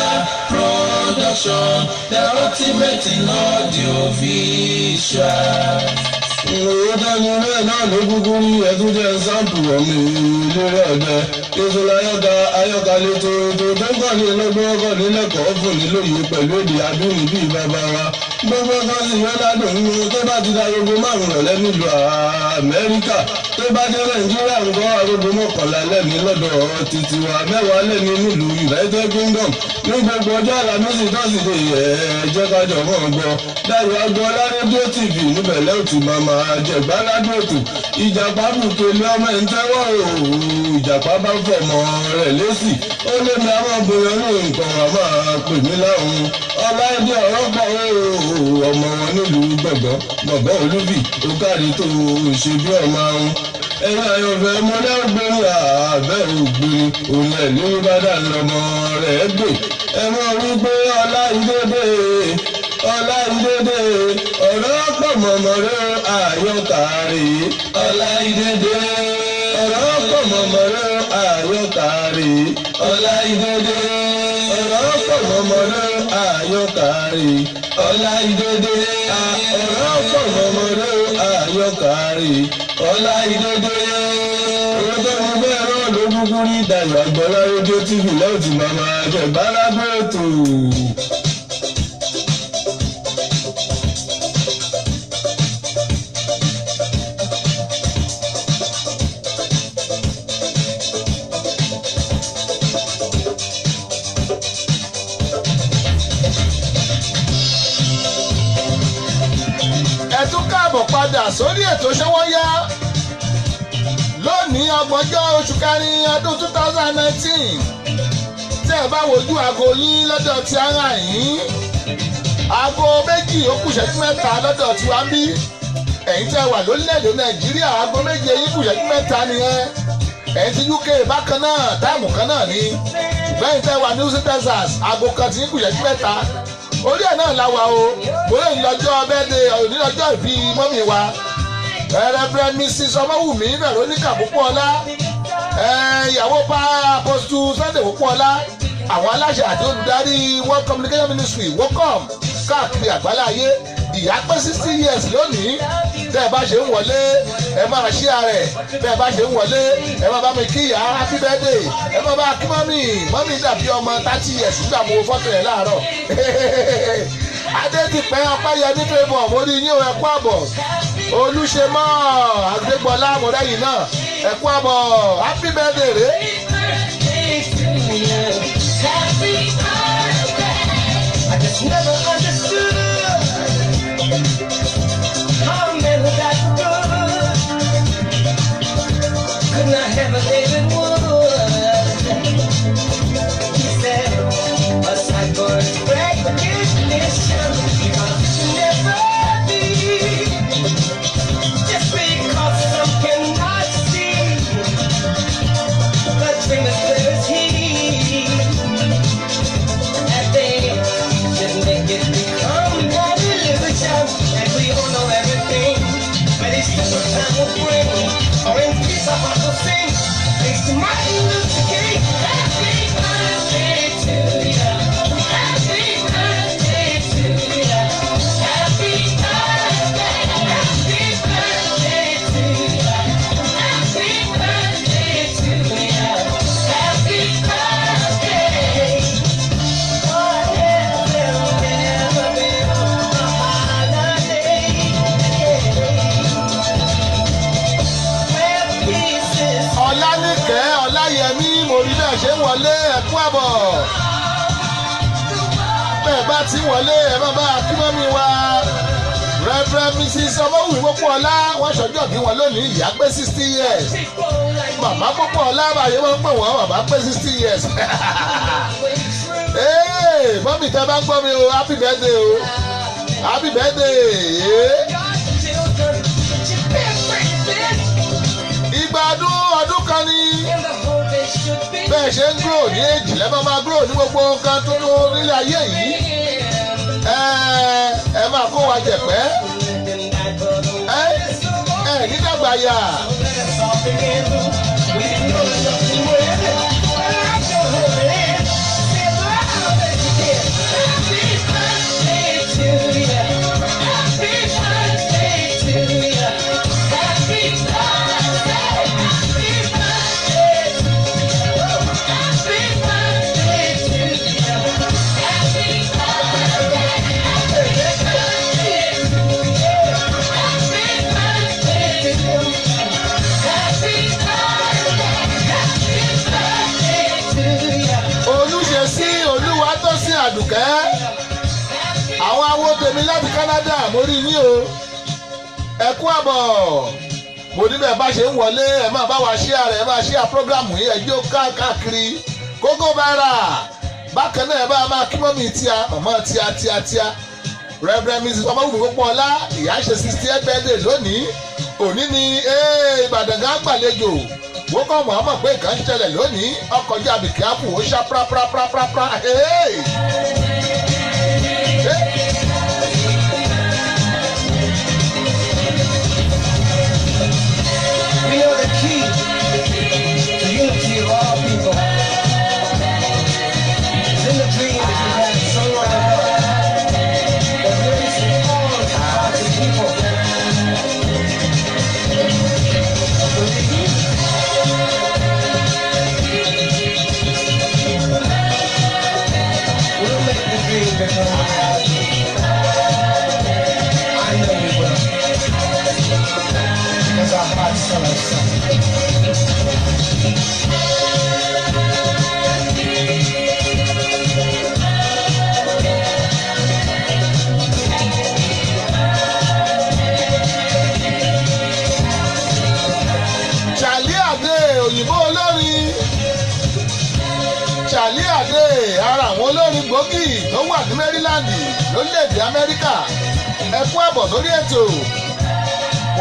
S4: production, the ultimate in audio visual.
S6: Owó dání bẹ́ẹ̀ náà ló kúkú rí. Ẹtún jẹ́ sáǹpù ọmọ ìlérí ọ̀dẹ ètò láyọ̀ká ayọ̀ká létò ètò tó ń kọ́ni lọ́gbọ́n, kọ́ni lẹ́kọ̀ọ́, fún ní lóye pẹ̀lú èdè abínibí bàbá wa. Gbogbo kan sì yọ ládùn nínú tó bá ti da 5:00 rọ̀lẹ́ nílùú Amẹ́ríkà. Tó bá dé Nàìjíríà ń kọ́, 11:00 lẹ́ni lọ́dọ̀ títí wa, 10 lẹ́ni nílùú United Kingdom. Ní gbogbo ọjọ́ Àlàmísì, Tọ́sídẹ̀ẹ́, ẹ̀ jẹ́ kájọ mọ́ ọ gbọ́ Dayọ̀ Agboola Rédíò TV. Níbẹ̀ lẹ́wọ̀tì máa máa jẹ̀gbáládùn ètò. Ìjàpá bùkẹ́lẹ́ ọmọ ẹ̀ ń tẹ́wọ́ òòrùn, ìjàpá bá fọmọ rẹ̀ lésì, ó lé mi àwọn obìnrin ní nǹkan wà máa pè mí láhùn. Ọláìdé ọ̀rọ̀ pọ̀ ọmọ wọn nílùú Gbọ̀ngàn Gbọ̀ngàn Olúbì, ó kárí tó ṣe bí ọmọ ahun. Ẹ̀yin àyànfẹ́, mo lẹ́gbẹ̀rin àbẹ́ ògbìnrin òun ẹ̀ ní bàdà lọ́mọ rẹ̀ gbè. Ẹ mọ̀ wípé Ọláìdédé, Ọláìdédé, ọ̀rọ̀ pọ̀ mọ̀mọ́ rẹ̀ àyọkà rè. Ọláìdédé, ọ̀rọ̀ pọ̀ mọ̀mọ́ rẹ̀ àyọkà rè. Ọláìdédé, ọ̀rọ̀ pọ̀ mọ̀mọ́ rẹ̀ àyọkà rè. Ọláìdédé, ọ̀rọ̀ pọ̀ mọ̀mọ́ rẹ̀ àyọkà rè. Ọláìdédé. Owó tó ní bẹ́ẹ̀ náà ló kúkú rí. Dayọ̀ Agboola Rédíò TV lẹ́yìn tí màmá jẹ̀gbáládùn ètò.
S3: Ẹ tún káàbọ̀ padà sórí ètò Ṣọ́wọ́nyá lónìí, 30 oṣù kẹrin ọdún 2019. Tẹ́ ẹ bá wojú aago yín lọ́dọ̀ tí ara yín, 2:03 lọ́dọ̀ tí wá ń bí. Ẹ̀yin tẹ́ wà lórílẹ̀‐èdè Nàìjíríà, 6:57 nìyẹn. Ẹ̀yin tí UK bákan náà, time kan náà ni. Ṣùgbọ́n ẹ̀yin tẹ́ wà ní Houston, Texas, 1:03. Orí ẹ̀ náà la wà o. Mo lè ní lọ́jọ́ birthday òní, lọ́jọ́ ìbí mummy wa, Reverend Mrs Ọmọwùmí Veronica Pópóọlá, ìyàwó pa Apostle Sunday Pópóọlá, àwọn aláṣẹ àti olùdarí World Communication Ministry, WOCOM, káàkiri àgbáláyé. Ìyá pé 60 years lónìí. Tẹ́ ẹ bá ṣe ń wọlé, ẹ máa ṣí ààrẹ. Tẹ́ ẹ bá ṣe ń wọlé, ẹ máa bá mi kí ìyá, happy birthday. Ẹ máa bá kí mummy. Mummy dàbí ọmọ 30 years nígbà mo fọ́tò yẹn láàárọ̀. Adédìpẹ́ Ọpẹ́yẹmí Favour, mo rí yín o, ẹ kú àbọ̀. Olùṣemọ́ Àgbégbọ́lá, mo rẹ́yìn náà, ẹ kú àbọ̀, happy birthday rè.
S2: Happy birthday.
S8: I just never understood how a man who died for good could not have a David Wood. He said, a sight for recognition, because it should never be. Just because some cannot see the dream as clear as he, that they should make it become an illusion. And we all know everything, but it's just what time will bring. Or in peace our hearts will sing. Thanks to Martin Luther King.
S2: Happy birthday to you. Happy birthday to you. Happy birthday. Happy birthday to you. Happy birthday to you. Happy birthday.
S8: Oh, yeah, there'll never be a holiday where peace is
S3: Ọlánìkẹ́ Ọláyẹmí, mo rí bẹ́ẹ̀ ṣe ń wọlé, ẹ kú àbọ̀. Bẹ́ẹ̀ bá ti ń wọlé, ẹ má bá kí mummy wa, Reverend Mrs. Ọmọwùmí Pópóọlá wọ́n ṣọjọ́ bí wọn lónìí, ìyá pé 60 years. Màmá Pópóọlá báyìí wọ́n ń pè wọ́n, màmá pé 60 years. Ee, mummy, tẹ́ bá ń gbọ́ mi o, happy birthday o, happy birthday. Ìgbà ọdún ọdún kan ní bẹ́ẹ̀ ṣe ń grow ní èjì lẹ́ẹ̀ máa grow ní gbogbo nǹkan tuntun nílé ayé yìí. Ẹ máa kó wa jẹ̀pẹ́ ẹ ẹ nídàgbà yà. Olùṣesí olúwa tó sí àdùkẹ́, àwọn awo tèmi láti Canada, mo rí yín o, ẹ kú àbọ̀. Mo níbẹ̀ bá ṣe ń wọlé, ẹ máa bá wa share rẹ̀, ẹ máa share program yìí, ẹ jó káàkiri kókó bára. Bákan náà, ẹ bá máa kí mummy tíá, màmá tíá tíá tíá, Reverend Mrs. Ọmọwùmí Pópóọlá. Ìyá ṣe 60th birthday lónìí. Òní ni Ìbàdàn gan gbàlejò wọ́n kọ́ mọ̀ọ́mọ̀ pé nǹkan ń ṣẹlẹ̀ lónìí. Ọkọjá àbìkí àpò ó ṣá práprápráprápra. Hey! Hey!
S8: We know the key to unity of all people is in the dream that you had somewhere above that lives in all the hearts of people. Believe. We'll make the dream become reality. I know we will. Because our hearts tell us so.
S3: Charlie Ade, òyìnbó olórin Charlie Ade, ara àwọn olórin gbòógì tó wà ní Maryland lórílẹ̀‐èdè Amẹ́ríkà, ẹ kú àbọ̀ sórí ètò.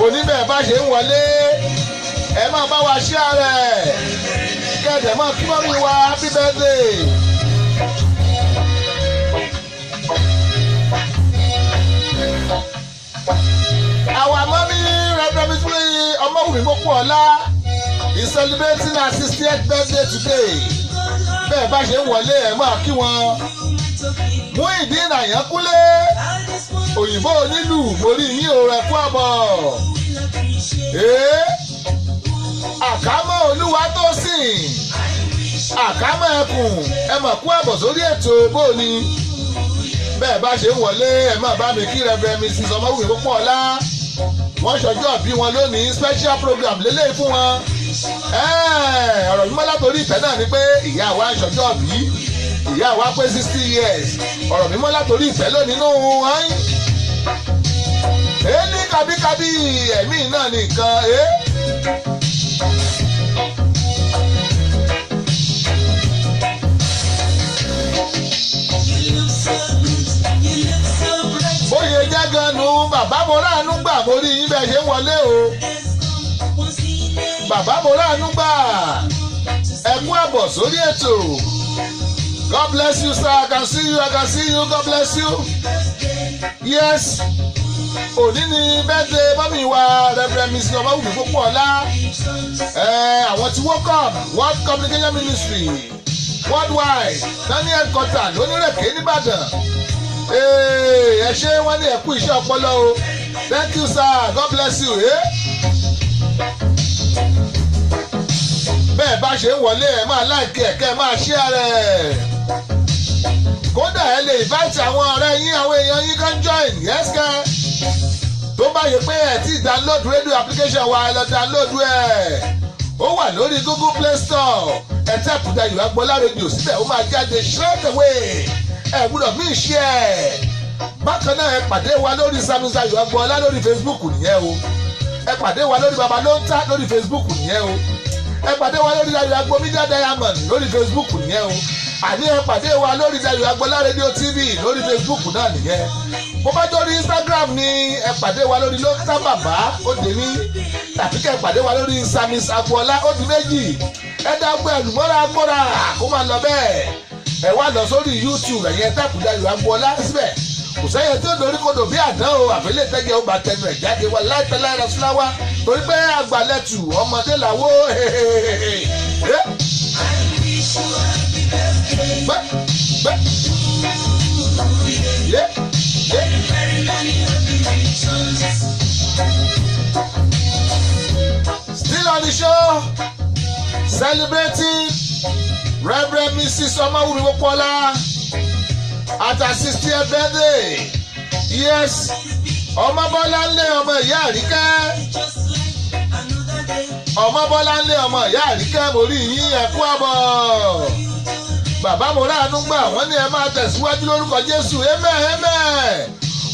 S3: Oníbẹ̀ bá ṣe ń wọlé, ẹ máa bá wa share rẹ̀, kẹ̀dẹ̀ mọ́ kí mummy wa, happy birthday. Our mommy, Reverend Mrs. Ọmọwùmí Pópóọlá, is celebrating her 60th birthday today. Bẹ́ẹ̀ bá ṣe ń wọlé, ẹ̀ máa kí wọn. Muyideen Àyànkúnlé, òyìnbó onílù, mo rí yín o, rẹ̀ kú àbọ̀. Ee, àkámọ́ olúwa tó sìn, àkámọ́ ẹkùn, ẹ mọ̀ kú àbọ̀ sórí ètò bóòní. Bẹ́ẹ̀ bá ṣe ń wọlé, ẹ máa bá mi kí Reverend Mrs. Ọmọwùmí Pópóọlá. Wọ́n ṣọjọ́ bí wọn lónìí, special program lélẹ́yìí fún wọn. Ọ̀rọ̀ mímọ́ látòrí ìtẹ́ náà ni pé ìyá wa ń ṣọjọ́ bí, ìyá wa pé 60 years. Ọ̀rọ̀ mímọ́ látòrí ìtẹ́ lónìí nù ẹ́yìn. Èlí kábíkábí ẹ̀mí náà ní nǹkan ẹ́. Bóyá jẹ́ gan-an, bàbá mo ráàánú gbà, mo rí yín bẹ́ẹ̀ ṣe ń wọlé o. Bàbá mo ráàánú gbà, ẹ kú àbọ̀ sórí ètò. God bless you, sir. I can see you, I can see you. God bless you. Yes, òní ni birthday mummy wa, Reverend Mrs. Ọmọwùmí Pópóọlá. Àwọn tí wọ́n kọ́ World Communication Ministry Worldwide nani headquarter lónírèké nìbàdàn. Ẹ ṣé, wọ́n ní ẹ kú iṣẹ́ ọpọlọ o. Thank you, sir. God bless you. Eh? Bẹ́ẹ̀ bá ṣe ń wọlé, ẹ máa like ẹ̀, kẹ́ ẹ máa share rẹ̀. Kódà ẹ lè invite àwọn ọ̀rẹ́ yín, àwọn èèyàn yín kan join. Yes kẹ́, tó bá yẹ pé ẹ ti download radio application wa, ẹ lọ download ẹ, ó wà lórí Google Play Store. Ẹ type Dayọ̀ Agboola Radio síbẹ̀, ó máa jáde straight away. Ẹ gbọ́dọ̀ mí ṣe ẹ̀. Bákan náà, ẹ pàdé wa lórí Samusayo Agboola lórí Facebook nìyẹn o. Ẹ pàdé wa lórí Baba Lóńtà lórí Facebook nìyẹn o. Ẹ pàdé wa lórí Dayo Agbo Media Diamond lórí Facebook nìyẹn o. Àní ẹ pàdé wa lórí Dayo Agboola Radio TV lórí Facebook náà nìyẹn. Bó bá jọ lórí Instagram ni, ẹ pàdé wa lórí Lóńtà Bàbá, ó dé ní, tàbí kẹ́ ẹ pàdé wa lórí Samis Agboola, ó di méjì. Ẹ dágbé ẹlùmọ́ra agbóra kó máa lọ bẹ́ẹ̀. Ẹ wá lọ sórí YouTube, ẹ̀yẹn type Dayo Agboola síbẹ̀. Kò sẹ́yìn tí ó dorí kodò bí àdán o, àfẹ́lẹ́ tẹ́gẹ̀ ó bá tẹnu ẹ̀ jáde wá láìpẹ́ láìra síláwá, torí pé àgbàlẹ̀tù ọmọdé làwọ̀. Gbẹ́ gbẹ́ yé yé. Still on the show, celebrating Reverend Mrs. Omawumi Popola at her 60th birthday. Yes, Ọmọbọ́láńlé ọmọ ìyá Àríkẹ́. Ọmọbọ́láńlé ọmọ ìyá Àríkẹ́, mo rí yín, ẹ kú àbọ̀. Bàbá mo ráàánú gbà, wọ́n ní ẹ máa tẹ̀síwájú lórúkọ Jésù. Amen, amen.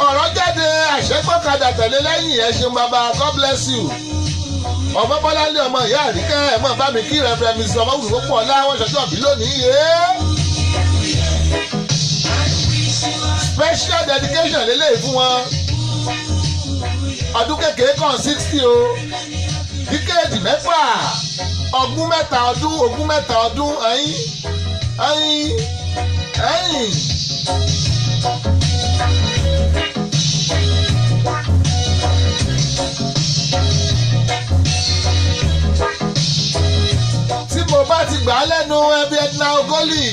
S3: Ọ̀rọ̀ jáde, àṣẹgbọ́kadà tẹ̀lé lẹ́yìn. Ẹ ṣeun bàbá, God bless you. Ọmọbọ́láńlé ọmọ ìyá Àríkẹ́, ẹ̀ mọ̀ bá mi kí Reverend Mrs. Ọmọwùmí Pópóọlá, wọ́n ṣọjọ́ bí lónìí yé. Special dedication lélẹ́yìí fún wọn. Ọdún kékeré kan 60 o. Decade 6, 33 ọdún, 33 ọdún, ẹ̀yìn ẹ̀yìn ẹ̀yìn. Tí mo bá ti gbà á lẹ́nu ẹbí Edna Ogoli,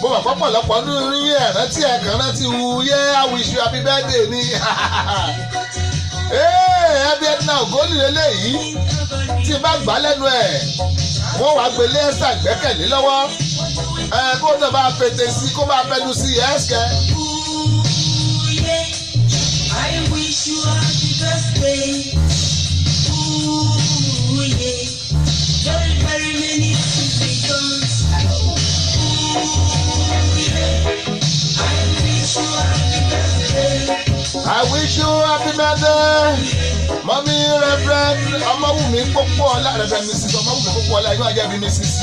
S3: mo mọ̀ pọ̀pọ̀lọpọ̀ nínú yín ẹ̀ rántí, ẹ̀ kàn rántí wu yẹ́ I wish you happy birthday ni. Ẹbí Edna Ogoli lélẹ́yìí, tí n bá gbà á lẹ́nu ẹ̀, wọ́n wàá gbélé ẹ̀sà gbẹ́kẹ̀lé lọ́wọ́ ẹ, kó náà bá fètè sí, kó bá fẹnu sí ẹ̀ẹ́sìkẹ́.
S2: I wish you happy birthday. Ooh, yeah. Very, very many reasons. Ooh, yeah. I wish you happy birthday.
S3: I wish you happy birthday. Mummy Reverend Ọmọwùmí Pópóọlá, Reverend Mrs. Ọmọwùmí Pópóọlá, inú ajá bí Mrs.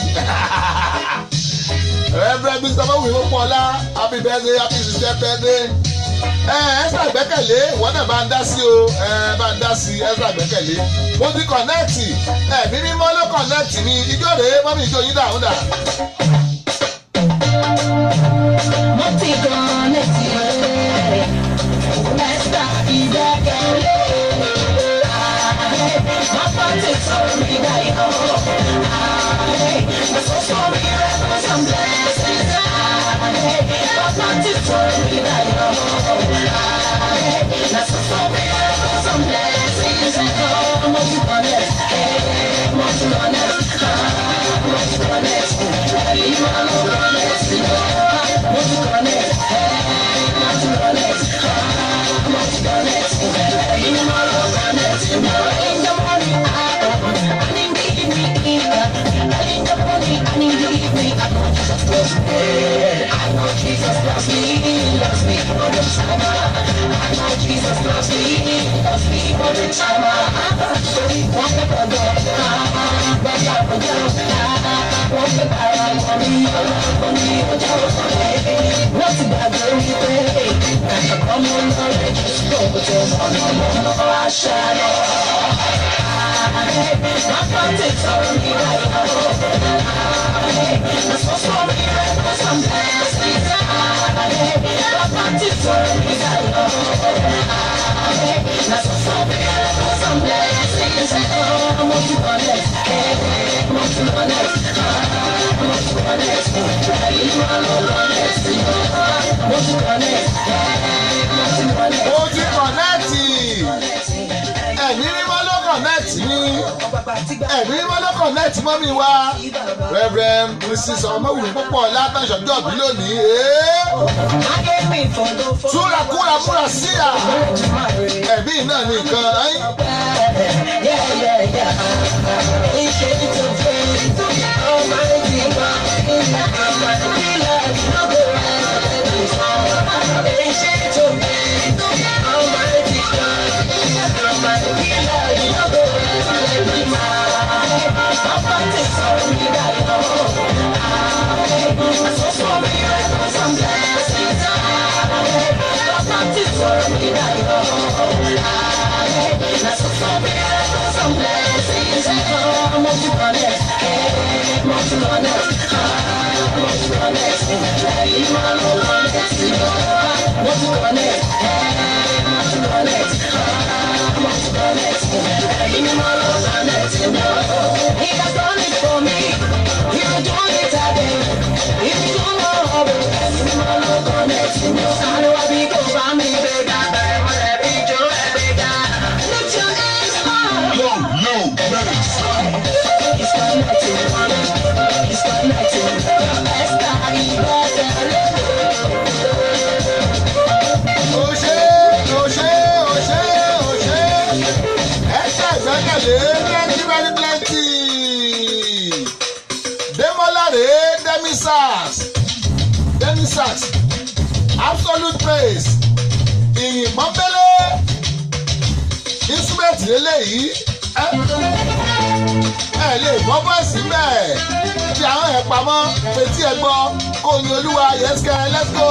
S3: Reverend Mrs. Ọmọwùmí Pópóọlá, happy birthday, happy sister birthday. Ẹ ẹ ṣàgbẹ́kẹ̀lé, ìwọ náà bá ń dá sí o, ẹ bá ń dá sí ẹ ṣàgbẹ́kẹ̀lé. Mo ti connect, ẹ̀mí mímọ́ ló connect mi, ijó rèé, mummy, ijó yín dà, ó dà.
S7: Mo ti connect rẹ̀, Mẹ́ta ìgbẹ́kẹ̀lé. Bàbá ti sọ̀rọ̀ mi dayọ̀. Mo sọ mi rẹ̀ fún some blessings. Bàbá ti sọ̀rọ̀ mi dayọ̀. Na so sọ mi rẹ̀ fún some blessings. Mo ti connect, mo ti connect, mo ti connect. Ẹ̀rí máa lọ connect. Mo ti connect, mo ti connect, mo ti connect. Ẹ̀rí máa lọ connect. In the morning, I and in the evening, and in the morning, and in the evening, I know Jesus loves me. I know Jesus loves me, loves me all the time. I know Jesus loves me, loves me all the time. Sorry, wọ́n fẹ́ kọjọ́, bàbá kọjọ́, wọ́n fẹ́ bára wọn ní ọlọ́kọ́ ní ọjọ́. Wọ́n ti gbàgbé wípé kàkà kọ́ mọ́ lọ́rẹ̀ jù tó ọ̀nà mọ́nà àṣà lọ. Bàbá ti sọ̀rọ̀ mi láyọ̀. Na so mi rẹ̀ fún some blessings. Bàbá ti sọ̀rọ̀ mi láyọ̀. Na so mi rẹ̀ fún some blessings. Mo ti connect, mo ti connect, mo ti connect. Ẹ̀rí máa lọ connect. Mo ti connect, mo ti connect.
S3: Mo ti connect. Ẹ̀mí mímọ́ ló connect mi. Ẹ̀mí mímọ́ ló connect mummy wa. Reverend Mrs. Ọmọwùmí Pópóọlá tàṣọjọ́ bí lónìí. Túra kúra múra sí à. Ẹ̀mí náà ní nǹkan ẹ̀yìn.
S7: Yeah, yeah, yeah. Almighty God, Almighty Lord, no go rest. Ancient of days.
S2: Mi dayọ̀. Na so so miracles and blessings. Mo ti connect, mo ti connect, mo ti connect. Ẹ̀yin máa lọ connect, mo ti connect, mo ti connect, mo ti connect. Ẹ̀yin máa lọ connect. He has done it for me. He will do it again. He will do more. Ẹ̀yin máa lọ connect. Àlọ́ àbí kò bá mi gbéga. Lift your hands up. It's connecting. It's connecting. Esther,
S3: Òṣè òṣè òṣè òṣè ẹ ṣàgbẹ́kẹ̀lé plenty very plenty. Démọ́lá rèé Demisas Demisas absolute praise ìyìn pọ́nbélé instrument lélẹ́yìí ẹ ẹ lè gbọ́ bọ́ọ̀sì bẹ́ẹ̀ fi àwọn ẹ̀ pamọ́ fetí ẹ gbọ́ kó yin olúwa yẹ́sìkẹ́ let's go.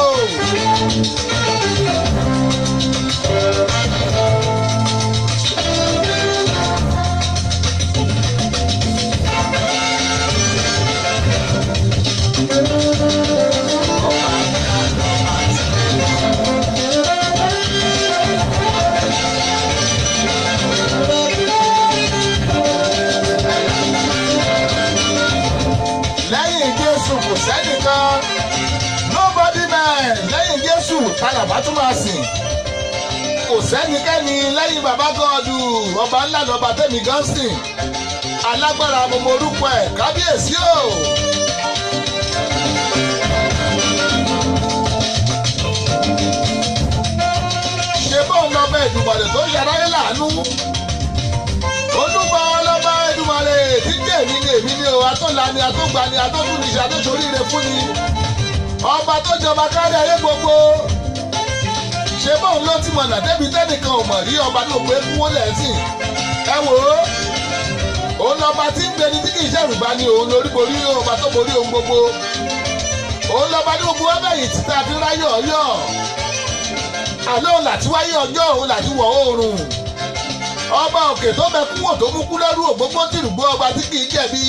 S3: Lẹ́yìn Jésù kò sẹ́nìkan, nobody man. Lẹ́yìn Jésù tálàbá tún máa sìn, kò sẹ́nikẹ́ni lẹ́yìn bàbá gọ́ọ̀dù. Ọba ńlá lọ́ba tẹ̀mí gan sìn, alágbára gbogbo orúkọ ẹ̀ kábíyèsí o. Ṣé bóun lọ́ba Èdùmàrè tó ń ṣaráyé láàánú, olúbọ ọlọ́ba Èdùmàrè tí jẹ́ èmi ni èmi ni o, atọ́la ni atógba ni atótún ni ṣe atósoríire fún ni, ọba tó jọba kárí ayé gbogbo. Ṣé bóun ló ti mọ̀nà débi tẹ́nìkan ò mọ̀ rí, ọba tó pé kú wọ́n lẹ́sìn ẹ wò ó. Òun lọ́ba tí ń gbéni tí kì í ṣẹ̀rùbá ni, òun lórí borí, ọba tó borí ohun gbogbo. Òun lọ́ba ní gbogbo ọbẹ̀yìn títa fi ráyọ̀ ọyọ̀ àlọ́ òun làti wáyé ọjọ́, òun làti wọ̀ oòrùn. Ọba òkè tó bẹ kú wò tó mú kú lẹ́rú ògbógbó tìrùgbó, ọba tí kì í jẹ̀bi.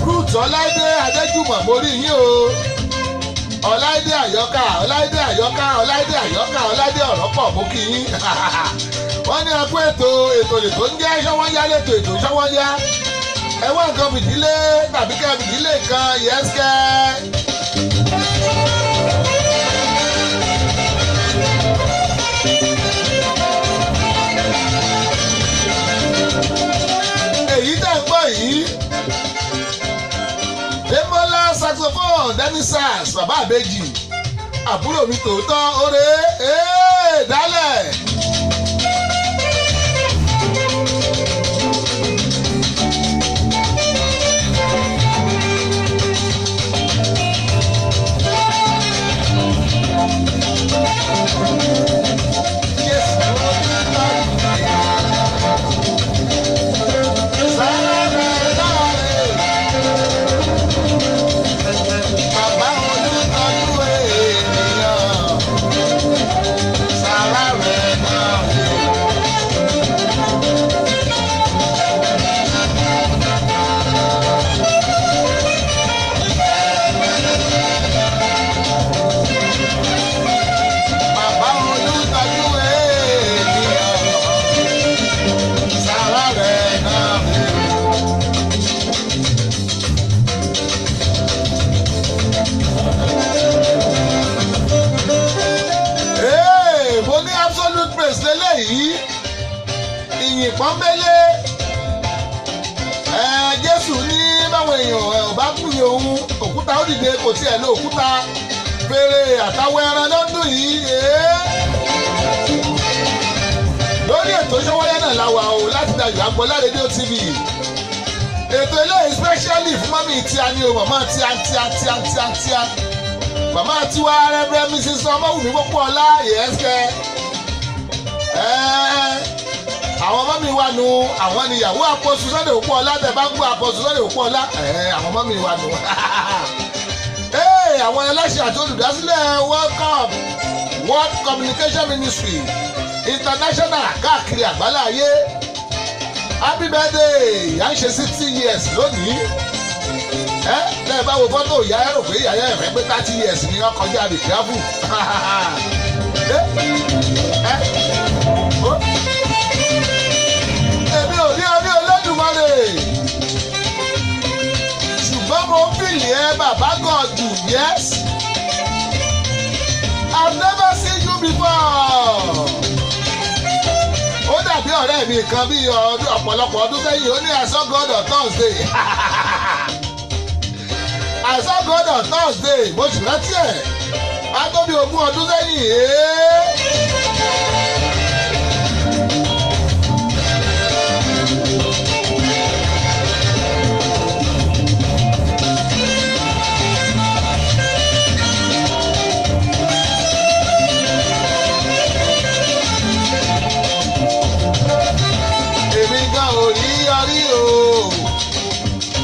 S3: Ruth Ọláìdé Adéjùmọ̀, mo rí yín o. Ọláìdé Àyọkà, Ọláìdé Àyọkà, Ọláìdé Àyọkà, Ọláìdé ọ̀rọ̀ pọ̀, mú kí yín. Wọ́n ní ẹkú ètò ètò lè tó ń jẹ́ ṣọ́wọ́nyá lẹ́tò ètò ṣọ́wọ́nyá. Ẹ wá nǹkan fìdílé tàbí kẹ́ fìdílé kan yẹ́sìkẹ́. Èyí tẹ̀ ń gbọ́ yìí, Demola saxophone Demisas bàbá àbèjì àbúrò mi tòótọ́ oore ee dálẹ̀. Bàbá olùtọ́jú ènìyàn, sára rẹ̀ náà rè. Bàbá olùtọ́jú ènìyàn, sára rẹ̀ náà rè. Hey, mo ní absolute praise lélẹ́yìí, ìyìn pọ́nbélé. Ẹ Jésù ní báwọn èèyàn ẹ ò bá kú ní òun òkúta ó dìde, kò tiẹ̀ lé òkúta, fèrè àtàwọn ẹran ló ń dùn yìí. Ee. Lórí ètò Ṣọwọ́yá náà la wà o láti Dayọ̀ Agboola rédíò TV. Ètò eléyìí specially fún mọ́mí tí a ní o, màmá tí a tí a tí a tí a tí a màmá tiwa Reverend Mrs Ọmọwùmí Pópóọlá yẹ́sẹ̀. Àwọn mọ́mí wa nu, àwọn níyàwó àpọ̀sù Sunday Pópóọlá. Tẹ̀ bá ń gbọ́ àpọ̀sù Sunday Pópóọlá, àwọn mọ́mí wa nu. Àwọn aláṣẹ àti olùdásílẹ̀ World Communication Ministry International káàkiri àgbáláyé. Happy birthday! Ìyá ń ṣe 60 years lónìí. Ẹ lẹ́ẹ̀ bá wo fọ́tò ìyá, ẹ rò pé ìyá yẹn fẹ́ pé 30 years ni wọ́n kọjá. Be careful. Ẹ ẹ ó èmi ò ní orí Olódùmarè, ṣùgbọ́n mo ń feel ẹ, bàbá God. Yes, I've never seen you before. Ó dàbí ọ̀rẹ́ mi kan bí ọdún ọ̀pọ̀lọpọ̀ ọdún sẹ́yìn, ó ní, "I saw God on Thursday. I saw God on Thursday." Mo sì rántí ẹ̀, á tó bí 20 ọdún sẹ́yìn. Ee. Èmi gan ò rí ọrí o,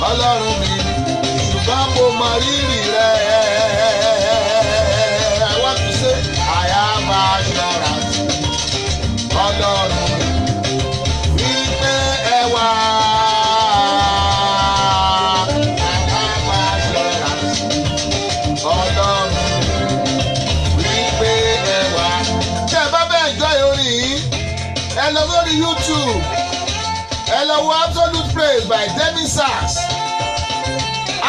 S3: Ọlọ́run mi, ṣùgbọ́n mo mọ rírì rẹ̀. I want to say I have assurance, Ọlọ́run mi, wípé ẹ wà. I have assurance, Ọlọ́run mi, wípé ẹ wà. Tẹ́ ẹ bá bẹ́ẹ̀ enjoy orin yìí, ẹ lọ sórí YouTube, ẹ lọ wo Absolute Praise by Demi Sachs.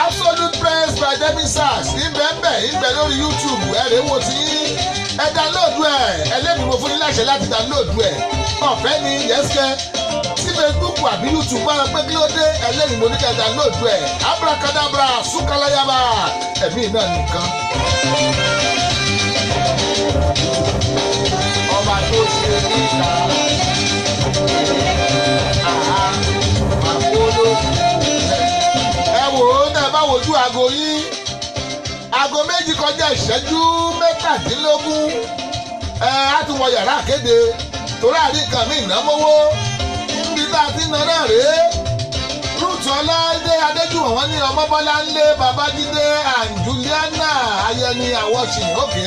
S3: Absolute Praise by Demi Sachs ìbẹ̀ǹbẹ̀ ìbẹ̀ lórí YouTube. Ẹ rèé wo ti yín, ẹ download ẹ. Ẹ lẹ́nu mo fún yín láṣẹ láti download ẹ, ọ̀fẹ́ ni. Yẹ́sẹ̀ tí Facebook àbí YouTube bá pé kí ló dé, ẹ lẹ́nu mo ní kẹ́ download ẹ. Abracadabra, sukalayaba, ẹ̀mí náà nìkan. Ọba tó ṣe níta àpolówó. Ẹ wò ó náà, bá wojú aago yín, aago 2 kọjá ìṣẹ́jú 17. Ẹ á tún wọ yàrá àkéde torí àrí nǹkan mi ìnámówó níbi tá a ti ń ná náà rèé. Ruth Ọládé Adéjùmọ̀, wọ́n ní Ọmọbọ́lá ńlé Babájídé and Juliana Ayẹni àwọ̀ṣìn òkè.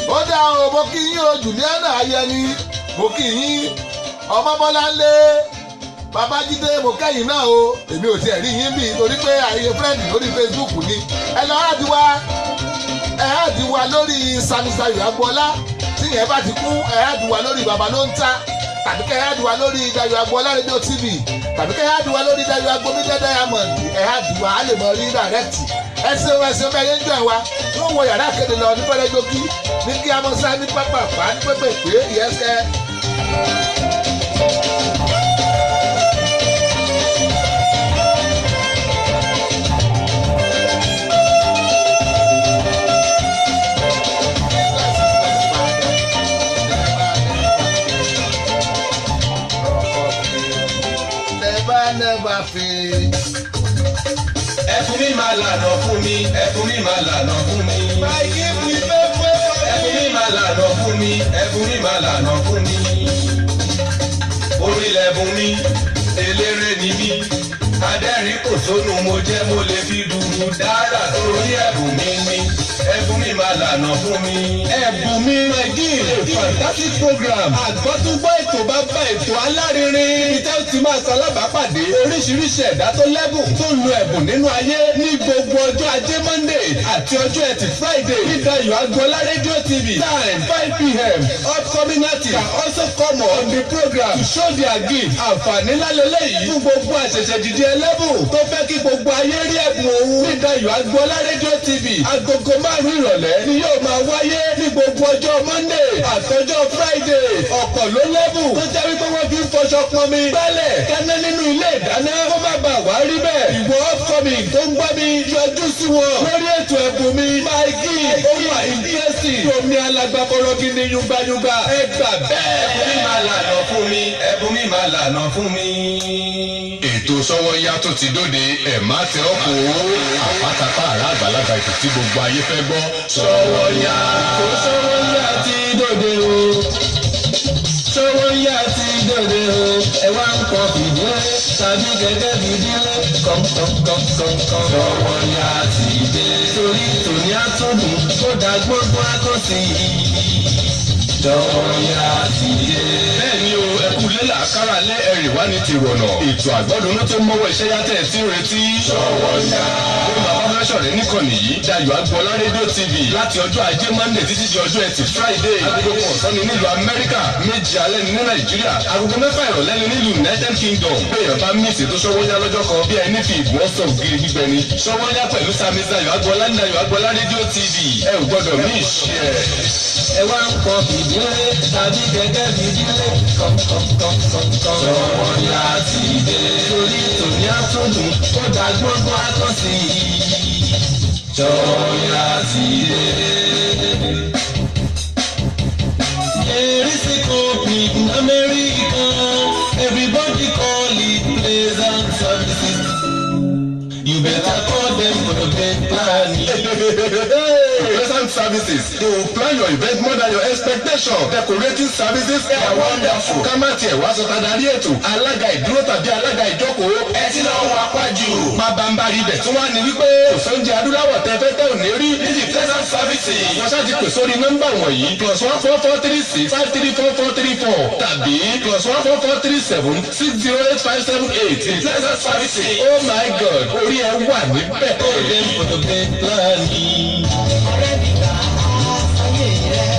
S3: Ó dá o, mo kí yín o. Juliana Ayẹni, mo kí yín. Ọmọbọ́lá ńlé Babájídé, mo kẹ́yìn náà o. Èmi ò tiẹ̀ rí yín bí torí pé àyè friend lórí Facebook ni. Ẹ lọ add wa, ẹ add wa lórí Samisayo Agboola. Tí yẹn bá ti kú, ẹ add wa lórí Bàbá ló ń ta, tàbí kẹ́ ẹ add wa lórí Dayo Agboola Radio TV, tàbí kẹ́ ẹ add wa lórí Dayo Agbomide Diamond. Ẹ add wa, á lè mọ rí direct. Ẹ ṣeun, ẹ ṣeun bẹ́ẹ̀ yẹn ń jọ ẹ wa. Wọ́n wọ yàrá kéde lọ ní fẹ́rẹ́ jókì ní kí a mọ̀ sá ní pápá ní pépèpé ìyẹsẹ̀. Never, never fail.
S4: Ẹ̀bùn mi máa lànà fún mi, ẹ̀bùn mi máa lànà fún mi. Ẹ̀bùn mi máa lànà fún mi, ẹ̀bùn mi máa lànà fún mi. Orílẹ̀ ẹ̀bùn mi, eléré ni mí. Adẹ́rìn kò sónú mo jẹ́, mo lè fi dùrù dára torí ẹ̀bùn mi ni. Ẹ̀bùn mi máa lànà fún mi.
S5: Ẹ̀bùn mi, my gift, a fantastic program. Àgbọ́túngbọ́ ètò bá bá ètò alárinrin. Ibi tẹ́ ó ti máa ṣalábàápàdé oríṣiríṣi ẹ̀dá tó lẹ́bùn tó ń lo ẹ̀bùn nínú ayé ní gbogbo ọjọ́ ajé Monday àti ọjọ́ ẹtì Friday ní Dayo Agboola Radio TV, time 5 p.m. Upcoming artists can also come on the program to show their gift. Àǹfààní ńlá lélẹ́yìí fún gbogbo àṣẹ̀ṣẹ̀ dìde ẹlẹ́bùn tó fẹ́ kí gbogbo ayé rí ẹ̀bùn òun ní Dayo Agboola Radio TV. Agogo 5 ìrọ̀lẹ́ ni yóò máa wáyé ní gbogbo ọjọ́ Monday àtọjọ́ Friday. Ọ̀pọ̀ ló lẹ́bùn tó jẹ́ wípé wọ́n fi ń fọṣọ, pọnmi, gbálẹ̀, dáná nínú ilé ìdáná. Kó má bàa wá rí bẹ́ẹ̀, ìwọ upcoming tó ń gbọ́ mi, yọjú sí wọn lórí ètò ẹ̀bùn mi, my gift. Ó wà interesting, omi alágbàbọ̀rọ̀ gidi, yungbayungba, ẹ gbà bẹ́ẹ̀.
S4: Ẹ̀bùn mi máa lànà fún mi, ẹ̀bùn mi máa lànà fún mi.
S6: Ètò Sọ́wọ́nyá tó ti dóde, ẹ̀ má tẹ ọ́ kó àpátápá àrà àgbàlagbà, ètò tí gbogbo ayé fẹ́ gbọ́. Sọ́wọ́nyá.
S4: Ètò Sọ́wọ́nyá ti dóde o. Sọ́wọ́nyá ti dóde o. Ẹ wá ń pọ̀ fìdílé tàbí kẹ̀kẹ́ fìdílé. Kọ̀ǹkọ̀ǹkọ̀ǹkọ̀ǹ. Ṣọwọ́ ya ti dé. Torí tòní àtúndùn ó dá gbogbo àkọsí. Ṣọwọ́ ya ti dé.
S6: Bẹ́ẹ̀ni o, ẹkú lélà kára lé ẹrì wá ní tìrọ̀nà. Ètò àgbọ̀dúnú tó mọ́wọ́ iṣẹ́ yá tẹ̀ tí ń retí. Ṣọwọ́ ya. Ó máa bá fẹ́ ṣọ̀rẹ́ níkànnì yìí. Dayọ̀ Agboola rédíò TV láti ọjọ́ ajé Monday títí di ọjọ́ ẹtì Friday. Agogo kan ọ̀sán ni nílùú Amẹ́ríkà, 7 alẹ́ ni ní Nàìjíríà, agogo 6 ìrọ̀lẹ́ ni nílùú United Kingdom. Béèyàn bá mísì tó ṣọwọ́ yá lọ́jọ́ kan bí ẹni fi ìbò ọ̀sán ògiri gbígbẹ ni. Ṣọwọ́ yá pẹ̀lú Sami Dayọ̀ Agboola ní Dayọ̀ Agboola rédíò TV. Ẹ ò gbọ́dọ̀ mí ìṣe ẹ̀.
S4: Ẹ wá ń kọ fìdílé tàbí gẹ́gẹ́ fìdílé kọ̀ǹkọ̀ǹkọ̀ǹkọ̀ǹ. Ṣọwọ́ ya ti dé. Torí tòní àtúndùn ó dá gbogbo àkọsí. Ṣọwọ́ ya ti dé. There is a company in America, everybody call it Pleasant Services. You better call them for the best planning.
S6: Pleasant Services, they will plan your event more than your expectation. Decorating services are wonderful. Ká má tiẹ̀ wá sọ tadarí ètò. Alága ìdúró tàbí alága ìjókòó. Ẹ ti lọ wọ apájù. Pabambari ibẹ̀ tí wọ́n á ní wípé kò sóúnjẹ adúláwọ̀ tẹ fẹ́ tẹ́ ò ní rí. Ní the Pleasant Services. Wọ́n ṣáà ti pè sórí nọ́mbà wọ̀nyí +1 4 4 3 6 5 3 4 4 3 4 tàbí +1 4 4 3 7 6 0 8 5 7 8. The Pleasant Services. Oh my God, orí ẹ wà níbẹ̀.
S4: Call them for the best planning.
S2: Ọ̀rẹ́ mi gbà á sáyé rẹ̀.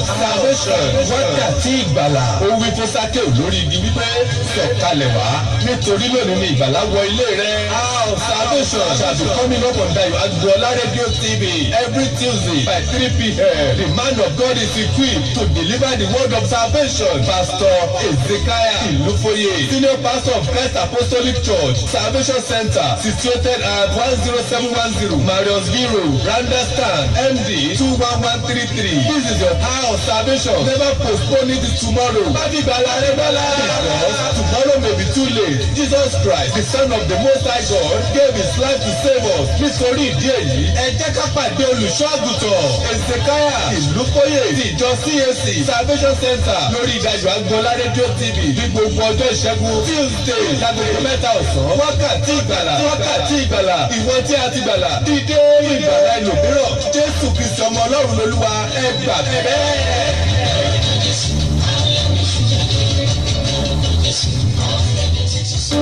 S5: Salvation, wákàtí ìgbàlà. Ó wí fún Sákéù lórí igi wípé sọ̀kalẹ̀ wá nítorí lónìí ni ìgbàlà wọ ilé rẹ̀. Hour of Salvation shall be coming up on Dayo Agboola Radio TV every Tuesday by 3 p.m. The man of God is equipped to deliver the word of salvation. Pastor Ezekiah Ilufoye, Senior Pastor of Christ Apostolic Church, Salvation Center, situated at 10710 Marriottsville Road, Randallstown, MD 21133. This is your hour of salvation. Never postpone it to tomorrow. Má fi gbàlà rẹ gbàlà. Because tomorrow may be too late. Jesus Christ, the Son of the Most High God, gave his life to save us. Nítorí ìdí èyí, ẹ jẹ́ ká pàdé olùṣọ́ àgùntàn Ezekiah Ìlúfóyè ti ìjọ CAC Salvation Center lórí Dayọ̀ Agboola rédíò TV ní gbogbo ọjọ́ ìṣẹ́gun Tuesday lágogo 3 ọ̀sán. Wákàtí ìgbàlà, wákàtí ìgbàlà, ìwọ tí a ti gbàlà, dìde ìgbàlà ẹlòmíràn. Jésù Kristi ọmọ Ọlọ́run lolúwa, ẹ gbà bẹ́ẹ̀.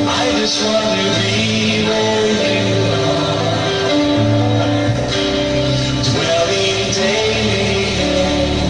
S4: I just want to be where you are, dwelling daily in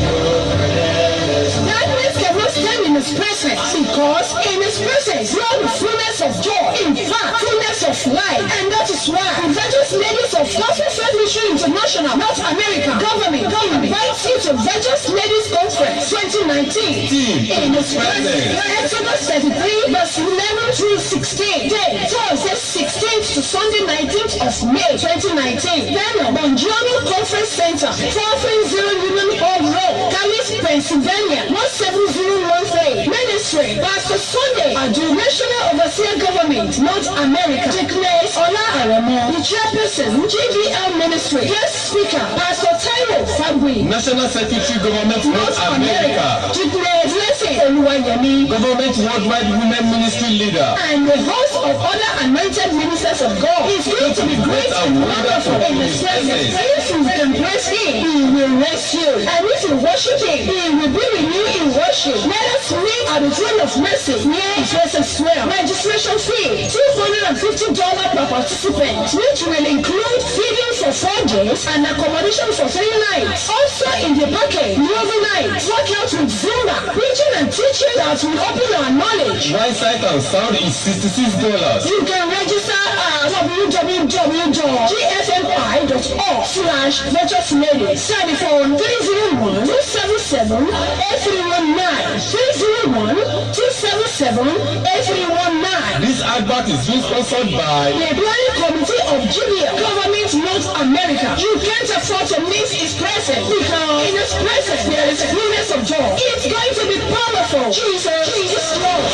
S4: your presence.
S7: Darkness cannot stand in his presence because in his presence dwell the fullness of joy, in fact, fullness of life. And that is why the Virtuous Ladies of Gospel Faith Mission International, North America, government invites you to Virtuous Ladies Conference 2019.
S5: Team
S7: In his presence, Exodus 33, verse 11 through 16. Day, Thursday 16th to Sunday 19th of May 2019. Venue, Bongiorno Conference Center, 430 Union Hall Road, Calais, Pennsylvania, 17013. Ministry, Pastor Sunday, Adu, National Overseer Government, North America. Declares Ola Aremo, the chairperson, GBL Ministry. Guest speaker, Pastor Taiwo Fabri,
S5: National Secretary Government North
S7: North America.
S5: America.
S7: Declares Blessing Oluwayemi,
S5: Government Worldwide Women Ministry Leader.
S7: and the host of other anointed ministers of God is going to be great and wonderful in his presence. If you can praise him, he will raise you. And if you worship him, he will be with you in worship. Let us meet at the throne of mercy near Efesus Square. Registration fee, $250 per participant, which will include feeding for 4 days and accommodation for 3 nights. Also in the package, movie night, workout with Zumba, preaching and teaching that will open our knowledge.
S5: One sight and sound is $66.
S7: You can register at www.gfmi.org/virtuousladies. Telephone 301-277-8319. 301-277-8319.
S5: This advert is being sponsored by
S7: The Planning Committee of GBL, Government North America. You can't afford to miss his presence because in his presence there is fullness of joy. It's going to be powerful. Jesus, Jesus Lord.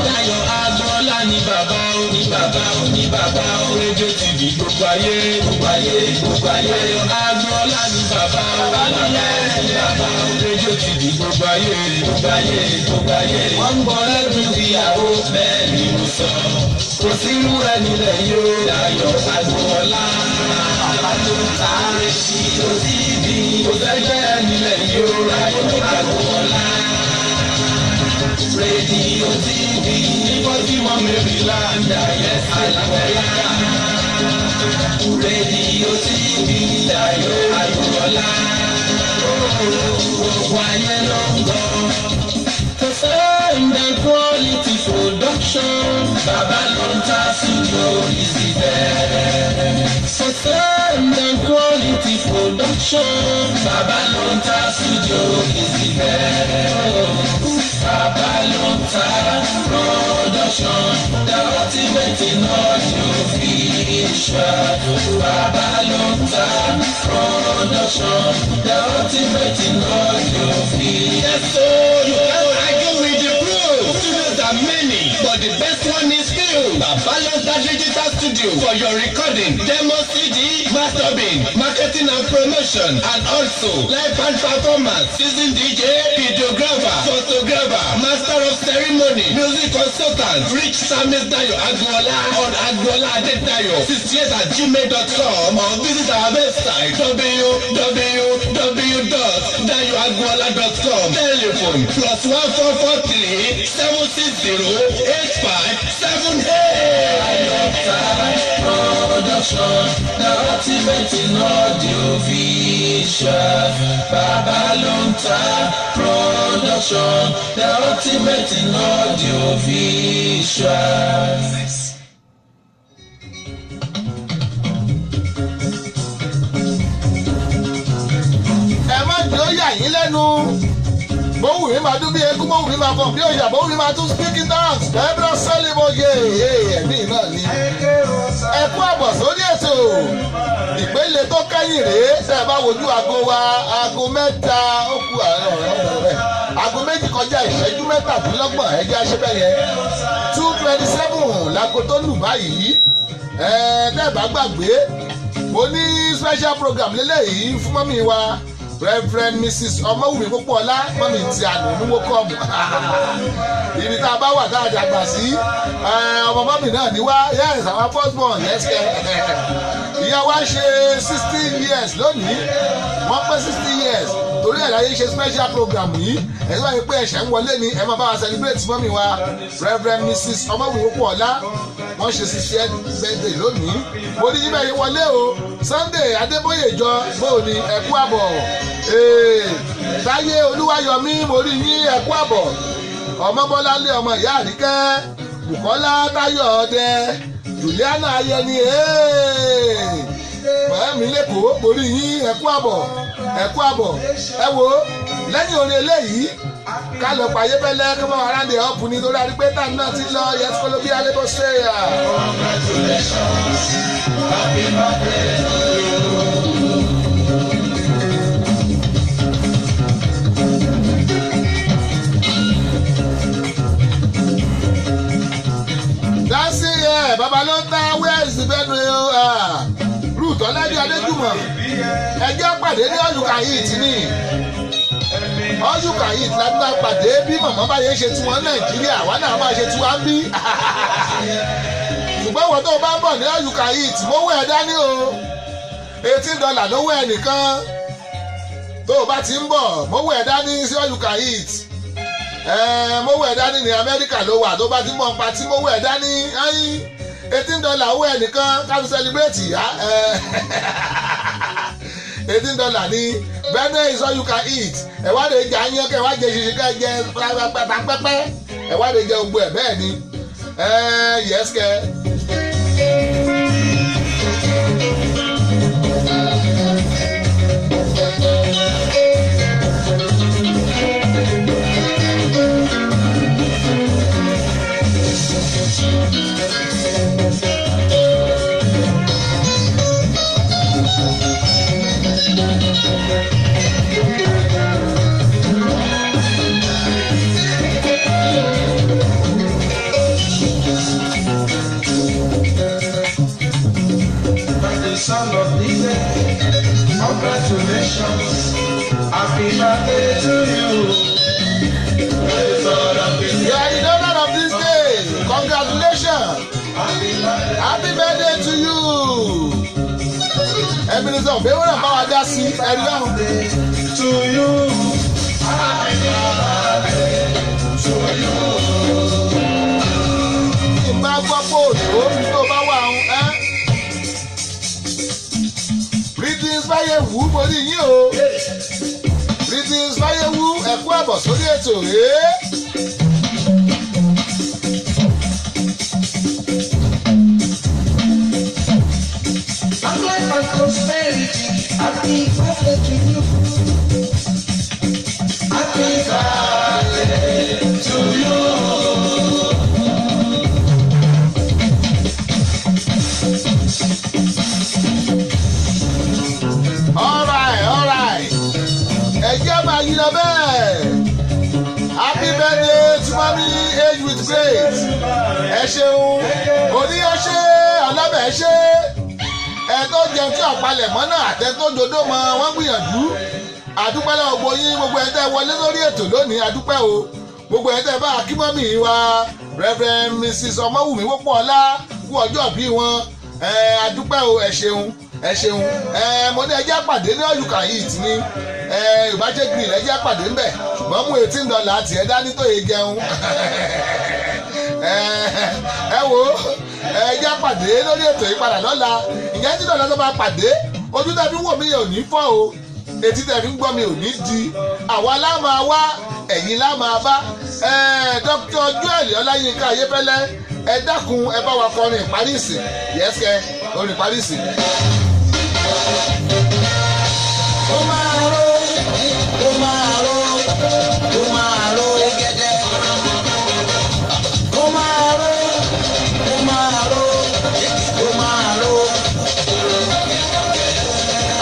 S4: Dayọ̀ Agboola ni bàbá o. Ní bàbá o, ní bàbá o. Rédíò TV gbogbo ayé, gbogbo ayé, gbogbo ayé. Agboola ní bàbá o, ní bàbá o. Rédíò TV gbogbo ayé, gbogbo ayé, gbogbo ayé. Wọ́n ń gbọ́ everywhere o, bẹ́ẹ̀ ni mo sọ. Kò sí irú ẹ̀ nílẹ̀ yìí o. Dayọ̀ Agboola, bàbá ló ń ta rédíò TV. Kò sẹ́gbẹ́ ẹ̀ nílẹ̀ yìí o. Dayọ̀ Agboola. Rédíò TV ní Baltimore, Maryland, yes, Alamẹ́ríkà. Rédíò TV Dayọ̀ Agboola. Gbogbo ayé ló ń gbọ́. The sound and quality production. Bàbá ló ń ta studio is the best. For sound and quality production. Bàbá ló ń ta studio is the best. Bàbá ló ń ta production. The ultimate in audio visual. Bàbá ló ń ta production. The ultimate in audio visual.
S5: Yes, so you can't argue with the proof. Studios are many, but the best one is few. Babalonta Digital Studio for your recording, demo CD, mastering, marketing and promotion, and also live band performance, season DJ, videographer, photographer, master of ceremony, music consultant. Reach Samis Dayo Agboola on Agboola Adedayo 68@gmail.com or visit our website www.dayoagboola.com. Telephone +1 443 760 8578.
S4: Production, the ultimate in audio visual. Bàbá ló ń ta production, the ultimate in audio visual.
S3: Ẹ má jẹ́ ó yà yín lẹ́nu. Bówù mi máa dún bí eégún, bówù mi máa fọ̀ bí òyà, bówù mi máa tún speaking tongues. Debra Sọ́límọ̀ yé ẹ̀mí náà ni. Ẹ kú àbọ̀ sórí ètò. Ìpele tó kẹ́yìn rèé. Tẹ́ ẹ bá wojú aago wa, aago 3 ó kù, aago 2 kọjá ìṣẹ́jú 37. Ẹ jẹ́ àṣẹ bẹ́ẹ̀ yẹn, 2:27 láago tó lù báyìí. Ẹ tẹ́ ẹ bá gbàgbé, mo ní special program lélẹ́yìí fún mummy wa, Reverend Mrs Ọmọwùmí Pópóọlá, mummy tí a nù ní wókọ́ọ̀mù. Ibi tá a bá wà tá a dàgbà sí, ọmọ mummy náà ní wá. Yes, our first born. Yes kẹ. Ìyá wa ṣe 60 years lónìí. Wọ́n pé 60 years, torí ẹ̀ láyé ṣe special program yìí. Ẹ̀ wáyé pé ẹ̀ṣẹ̀ ń wọlé ni, ẹ máa bá wa celebrate mummy wa, Reverend Mrs Ọmọwùmí Pópóọlá. Wọ́n ṣe 60th birthday lónìí. Mo ní yíbẹ̀ yín wọlé o. Sunday Adébóyè jọ bóò ni, ẹ kú àbọ̀. Táyé Olúwayọ̀mí, mo rí yín, ẹ kú àbọ̀. Ọmọbọ́láńlé, ọmọ ìyá Àríkẹ́, Bùkọ́lá Táyọ̀ Ọdẹ, Juliana Ayẹni, màámi lẹ́kọ̀ọ́, mo rí yín, ẹ kú àbọ̀, ẹ kú àbọ̀. Ẹ wo, lẹ́yìn orin eléyìí, ká lọ pàyé bẹ́lẹ́ kí wọ́n wá round up ní torí àdúgbò tá náà ti lọ. Yẹn kọ́ bí alẹ́ ṣe yà.
S1: Congratulations, happy birthday to you.
S3: Dasi ẹ baba ló ń ta. Where is the venue? Ruth Ọládé Adéjùmọ̀, ẹjẹ́ pàdé ní ọ̀yùkà yìí tì ní ọ̀yùkà yìí láti máa pàdé. Bí màmá bá yẹn ṣe tiwọn Nàìjíríà, àwa náà máa ṣe tiwa ń bí. Ṣùgbọ́n wọ́n tó bá ń bọ̀ ní ọ̀yùkà yìí tì, mówó ẹ̀ dání o. $18 lówó ẹ̀ nìkan. Tó o bá ti ń bọ̀, mówó ẹ̀ dání sí ọ̀yùkà yìí tì. Mówó ẹ̀ dání. Ní Amẹ́ríkà ló wà, tó bá ti ń bọ̀ party, mówó ẹ̀ dání. $18 owó ẹ̀ nìkan, ká fi celebrate ìyá. $18 ní. Benue is all you can eat. Ẹ wá lè jẹ ayán, kẹ wá jẹ ṣiṣi, kẹ jẹ pẹpẹ, ẹ wá lè jẹ gbogbo ẹ bẹ́ẹ̀ ni. Yes kẹ.
S4: son of this day. Congratulations. Happy birthday to you.
S3: You are the donor of this day. Congratulations. Happy birthday to you. Ebenezer Obey náà bá wa dá sí ẹ̀rí lọ́hùn.
S4: To you. Happy birthday to you.
S3: Tí n bá gbọ́ pé òdòdó bí tó bá wà ń ẹ́. Greetings Báyẹ̀wù mo rí yín o. Greetings Báyẹ̀wù ẹ kú àbọ̀ sórí ètò rèé.
S4: Long life and prosperity. Happy birthday to you. Happy birthday to you.
S3: Alright. Ẹ jẹ́ máa yí lọ bẹ́ẹ̀. Happy birthday to mami age with grace. Ẹ ṣeun. Oníyàn ṣe ọlọ́bẹ̀ ṣe. Ẹ tó jẹun tí ọ̀pálẹ̀ mọ́ náà àtẹ tó jodó mọ́ wọ́n gbìyànjú. Àdúpẹ́ lọ́wọ́ gbogbo yín, gbogbo ẹ̀ tẹ́ wọlé lórí ètò lónìí, àdúpẹ́ o. Gbogbo ẹ̀ tẹ́ bá akímọ́mì wa Reverend Mrs. Ọmọwùmí Wọ́pọ̀ọ́lá kú ọjọ́ bí wọn. Ẹ àdúpẹ́ o, ẹ ṣeun, ẹ ṣeun. Ẹ mo ní ẹjẹ́ pàdé ní all you can eat ni. Ẹ ìbájẹ́ grill ẹjẹ́ pàdé ńbẹ̀, ṣùgbọ́n mú $18 tiẹ̀ dání tó yẹ jẹun. Ẹ wo ẹjẹ́ pàdé lórí ètò yìí padà lọ́la. Ìyẹn tí lọ́la tó bá pàdé, ojú tẹ́ fi ń wò mí ò ní fọ́ o, etí tẹ́ fi ń gbọ́ mi ò ní di. Àwa lá máa wá, ẹ̀yin lá máa bá. Dr. Joel Ọláyínká Ayéfẹ́lẹ́, ẹ dákun ẹ bá wa kọrin ìparí ìsìn. Yẹ́sẹ̀ orin ìparí ìsìn.
S4: Ó máa ró, ó máa ró, ó máa ró gẹ́gẹ́. Ó máa ró, ó máa ró, ó máa ró.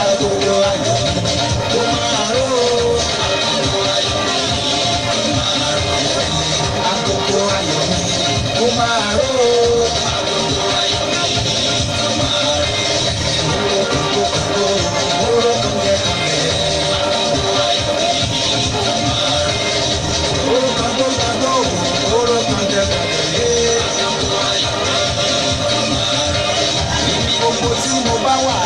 S4: Agogo ayọ̀, ó máa ró. Agogo ayọ̀, ó máa ró. Gbogbo tí mo bá wà.